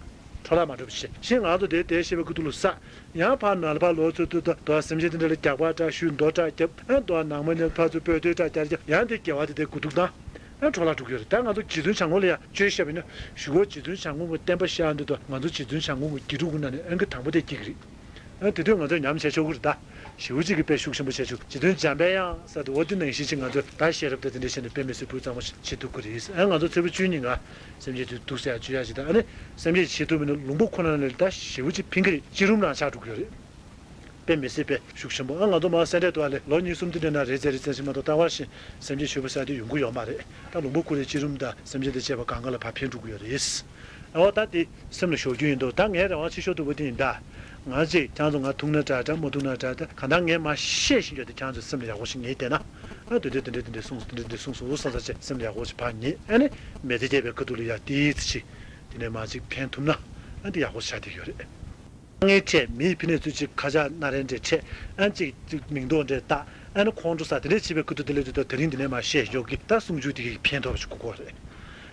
འཕྲོ་བརླག་མ་འགྲོ་བ་བྱས་ཤིང་ང་ཚོ་དེ་དེ་བཤད་པའི་ཁུ་ཐུག་ལ་བསགས། ཡང་ཕར་ནང་ལ་ཕར་ལོག་ཚུར་ཐུག་ད་དོ་སེམས་ཅན་དེ་འདྲ་ལ་རྒྱག་པ་འདྲ་ཞུས་མདོ་འདྲ་རྒྱབ་ཨ་དོ་ནང་མ་ཉལ་ཕར་ཚུར་སྤོས་དོད་འདྲ་རྒྱག་རྒྱབ་ཡང་དེ་དགེ་བ་དེ་དེ་དགུ་ཐུག་བཏང་། ཨ་འཕྲོ་བརླག་འགྲོ་གི་ཡོད་རེད། ད་ང་ཚོ་རྗེ་བཙུན་བྱམས་མགོན་ལ་ཡང་བཅོལ་བཞག་པ་ཡིན་ན་གཞུག་གུ་རྗེ་བཙུན་བྱམས་མགོན་གྱི་བསྟན་པ་བཤིག་འདུག་ད་ང་ཚོ་རྗེ་བཙུན་བྱམས་མགོན་གྱི་དགེ་ཕྲུག་ཀུན་ན་ནས་ཨང་ཀི་དང་པོ་དེ་སྐྱེ་གི་རེད། ཨ་དེ་དུས་ང་ཚོས་ཉམས་བྱས་ཆོག་གི་རེད་ད། ཞེ་པོ་གཅིག་གི་དཔེ་ཤུགས་ཆེན་པོ་བྱས་ཆོག་རྗེ་བཙུན་འཇམ་པའི་དབྱངས་ཟེར་དུས་འོ་དེ་ནང་བཞིན་ཅིག་ང་ཚོས་ད་ཤེས་རབ་དང་དེ་འདྲ་བྱས་ནས་དཔེ་མི་སྲིད་སྤུས་གཙང་མོ་ཞིག་བྱེད་ཐུབ་ཀྱི་རེད། ཨ་ང་ཚོ་ཚེས་པ་བཅུ་གཉིས་ང་སེམས་ཅན་དེ་སྡུག་ཟ་ཡ་བཅོལ་ཡ་ཞིག་ད་ཨ་ནི་སེམས་ཅན་བྱེད་ཐུབ་མིན་ན་ལུང་པ་ཁོ་ན་ནས་ད་ཞེ་པོ་གཅིག་ཕན་གི་རེད། སྤྱི་རུམ་རང་ཆགས་འགྲོ་གི་ཡོད་རེད། དཔེ་མི་སྲིད་པའི་ཤུགས་ཆེན་པོ། ཨ་ང་ཚོ་མ་སེ་འབྲས་དུ་བ་ལས་ལོ་གཉིས་གསུམ་དེ་འདྲ་ན་རེ་ཙམ་རེ་ཙམ་ཞིག་མ་གཏོགས་ལྟ་བར་ཞིག་སེམས་ཅན་ཞུ་བ་ཟེར་དེ་ཡོང་གི་ཡོད་མ་རེད། ད་ལུང་པ་ཁོ་རའི་སྤྱི་རུམ་དང་སེམས་ཅན་དང་བཅས་པ་གང་ག་ལ་ཕར་ཕན་འགྲོ་གི་ཡོད་རེད། ཨ་བ་ད་དེ་སེམས་ལ་ཞོག་རྒྱུ་ཡིན་འདུག་ད་ངའི་རེ་བ་ཆེ་ཤོས་དུ་བ་དེ་ཡིན་ད། ང་ཅིག་ཁྱེད་ཚོ་ང་ཐུག་ན་དྲག་དྲག་མ་ཐུག་ན་དྲག་དྲག་གང་ལྟར་ངས་མར་བཤད་བཞིན་ཡོད་དེ། ཁྱེད་ཚོས་སེམས་ལ་ཡག་པོ་ཞིག་ངེས་བསྡད་ན། ཨ་དེ་འདྲས་དེ་འདྲས་དེ་འདྲས་གསུངས་སོང་། དེ་འདྲས་དེ་འདྲས་གསུངས་སོང་བསམ་ས་ཆེ་སེམས་ལ་ཡག་པོ་ཞིག་ཕར་ངེས། ཨ་ནི་མི་ཚེ་སྐྱེལ་བའི་ཁ་ཐུག་ལ་ཡ་ཏིས་ཅིག་དེ་ནས་མར་ཅིག་ཕན་ཐུབ་ན། ཨ་འདི་ཡག་པོ་ཆགས་བསྡད་ཡོད་རེད། ང་ངའི་འཕྲད་མིའི་ཕི་ནས་ཚུལ་ཅིག་ཁ་ཆག་སྣ་རལ་འདྲས་འཕྲད། ཨ་ཅིག་ཅིག་མིང་འདོགས་འདྲས་བཏགས། ཨ་ནི་ཁོང་ཁྲོ་ཟ། དེ་འདྲས་བྱེད་པའི་ཁ་ཐུག་དེ་ལས་དུས་ད་དེ་རིང་འདི་ནས་མར་བཤད་ཞོག་གི། ད་གསུང་ཆོས་དེ་གིས་ཕན་ཐོགས་ཤིག་དགོས་རེད།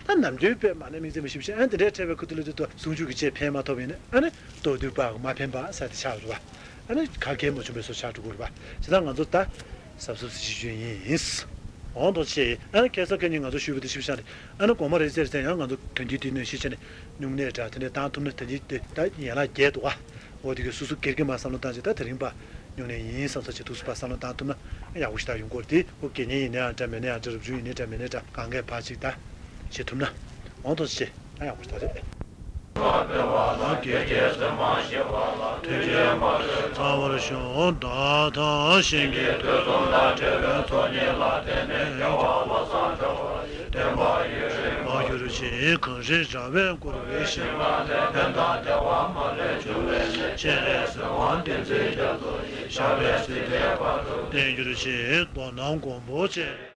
ད་ནམ་རྒྱུན་དཔེ་མ་ནས་མིག་རྩེ་མི་ཤེས་ཤེས། ཨ་དེ་འདྲའི་འཕྲད་པའི་ཁུ་ཐུ་ལ་དུ་དུ་གསུང་ཆོས་ཀྱི་ཆེད་ཕན་མ་ཐོགས་པ་ཡིན་ན། ཨ་ནི་ལྟོ་དུས་པ་མ་ཕན་པ་ས་དེ་ཆགས་འགྲོ་བ། ཨ་ནི་ག་གེ་མ་བྱུང་བའི་བཟོ་ཆགས་འགྲོ་དགོས་རེད་པ། བྱས་ཙང་ང་ཚོ་ད་གཟབ་གཟབ་ཞིག་བྱེད་རྒྱུ་ཡིན། འོང་དོ་ཆེ། ཨ་ནི་ཁ་སང་ཁ་ཉིན་ང་ཚོ་ཞུས་པ་དེ་ཤིབ་ཤ་རེད། ཨ་ནི་དགོང་མོ་རེད་ཟེར་ཟེར་ཡང་ང་ཚོ་དོན་རྒྱུ་དེ་ནས་ཤེས་བྱས་ནས་སྨྱུང་གནས་འདྲ་དེ་འདྲ་བཏང་ཐུབ་ན། དོན་རྒྱུ་དེ་ད་ཡན་ལག་བརྒྱད་འདུག་ག་འོ་དེ་གི་སོ་སོ་སྒེར་གྱི་མ་བསམ་བློ་བཏང་བྱས། ད་དེ་རིང་པ་སྨྱུང་གནས་ཡིན་བསམ་ས་ཆེ་དུས་སུ་པ་བསམ་བློ་བཏང་ཐུབ་ན་ཡག་པོ་ཞིག་ད་ཡོང་གི་རེད་དེ། འོ་དགེ་བསྙེན་ཡིན་ནའང་འདྲ། མི་སྣའང་འདྲ། རབ་བྱུང་ཡིན་ནའི་འདྲ། མི་སྣའི་འདྲ། གང་གས་ཕར་ཅིག་ད་བྱེད་ཐུབ་ན། འོང་དོ་ཆེ། ད་ཡག་པོ་ཞིག་ད་རེད། ཚར་བར་ཤོག། བདག་དང་གཞན་གྱི་དོན་དུ་ལ་བྲེལ་བའི་ཚོགས་གཉིས་ལ་བརྟེན་ནས་སྐྱེ་བ་ལ་སངས་རྒྱ་བ་ཡི་བསྟན་པ་ཡུན་རིང་བ་གྱུར་ཅིག། གངས་རིའི་ར་བས་བསྐོར་བའི་ཞིང་ཁམས་ལ། ཕན་དང་བདེ་བ་མ་ལུས་འབྱུང་བའི་གནས། སྤྱན་རས་གཟིགས་དབང་བསྟན་འཛིན་རྒྱ་མཚོ་ཡི། ཞབས་པད་སྲིད་མཐའི་བར་དུ་བརྟན་གྱུར་ཅིག། མདོར་ན་མགོན་པོ་སྤྱན་རས།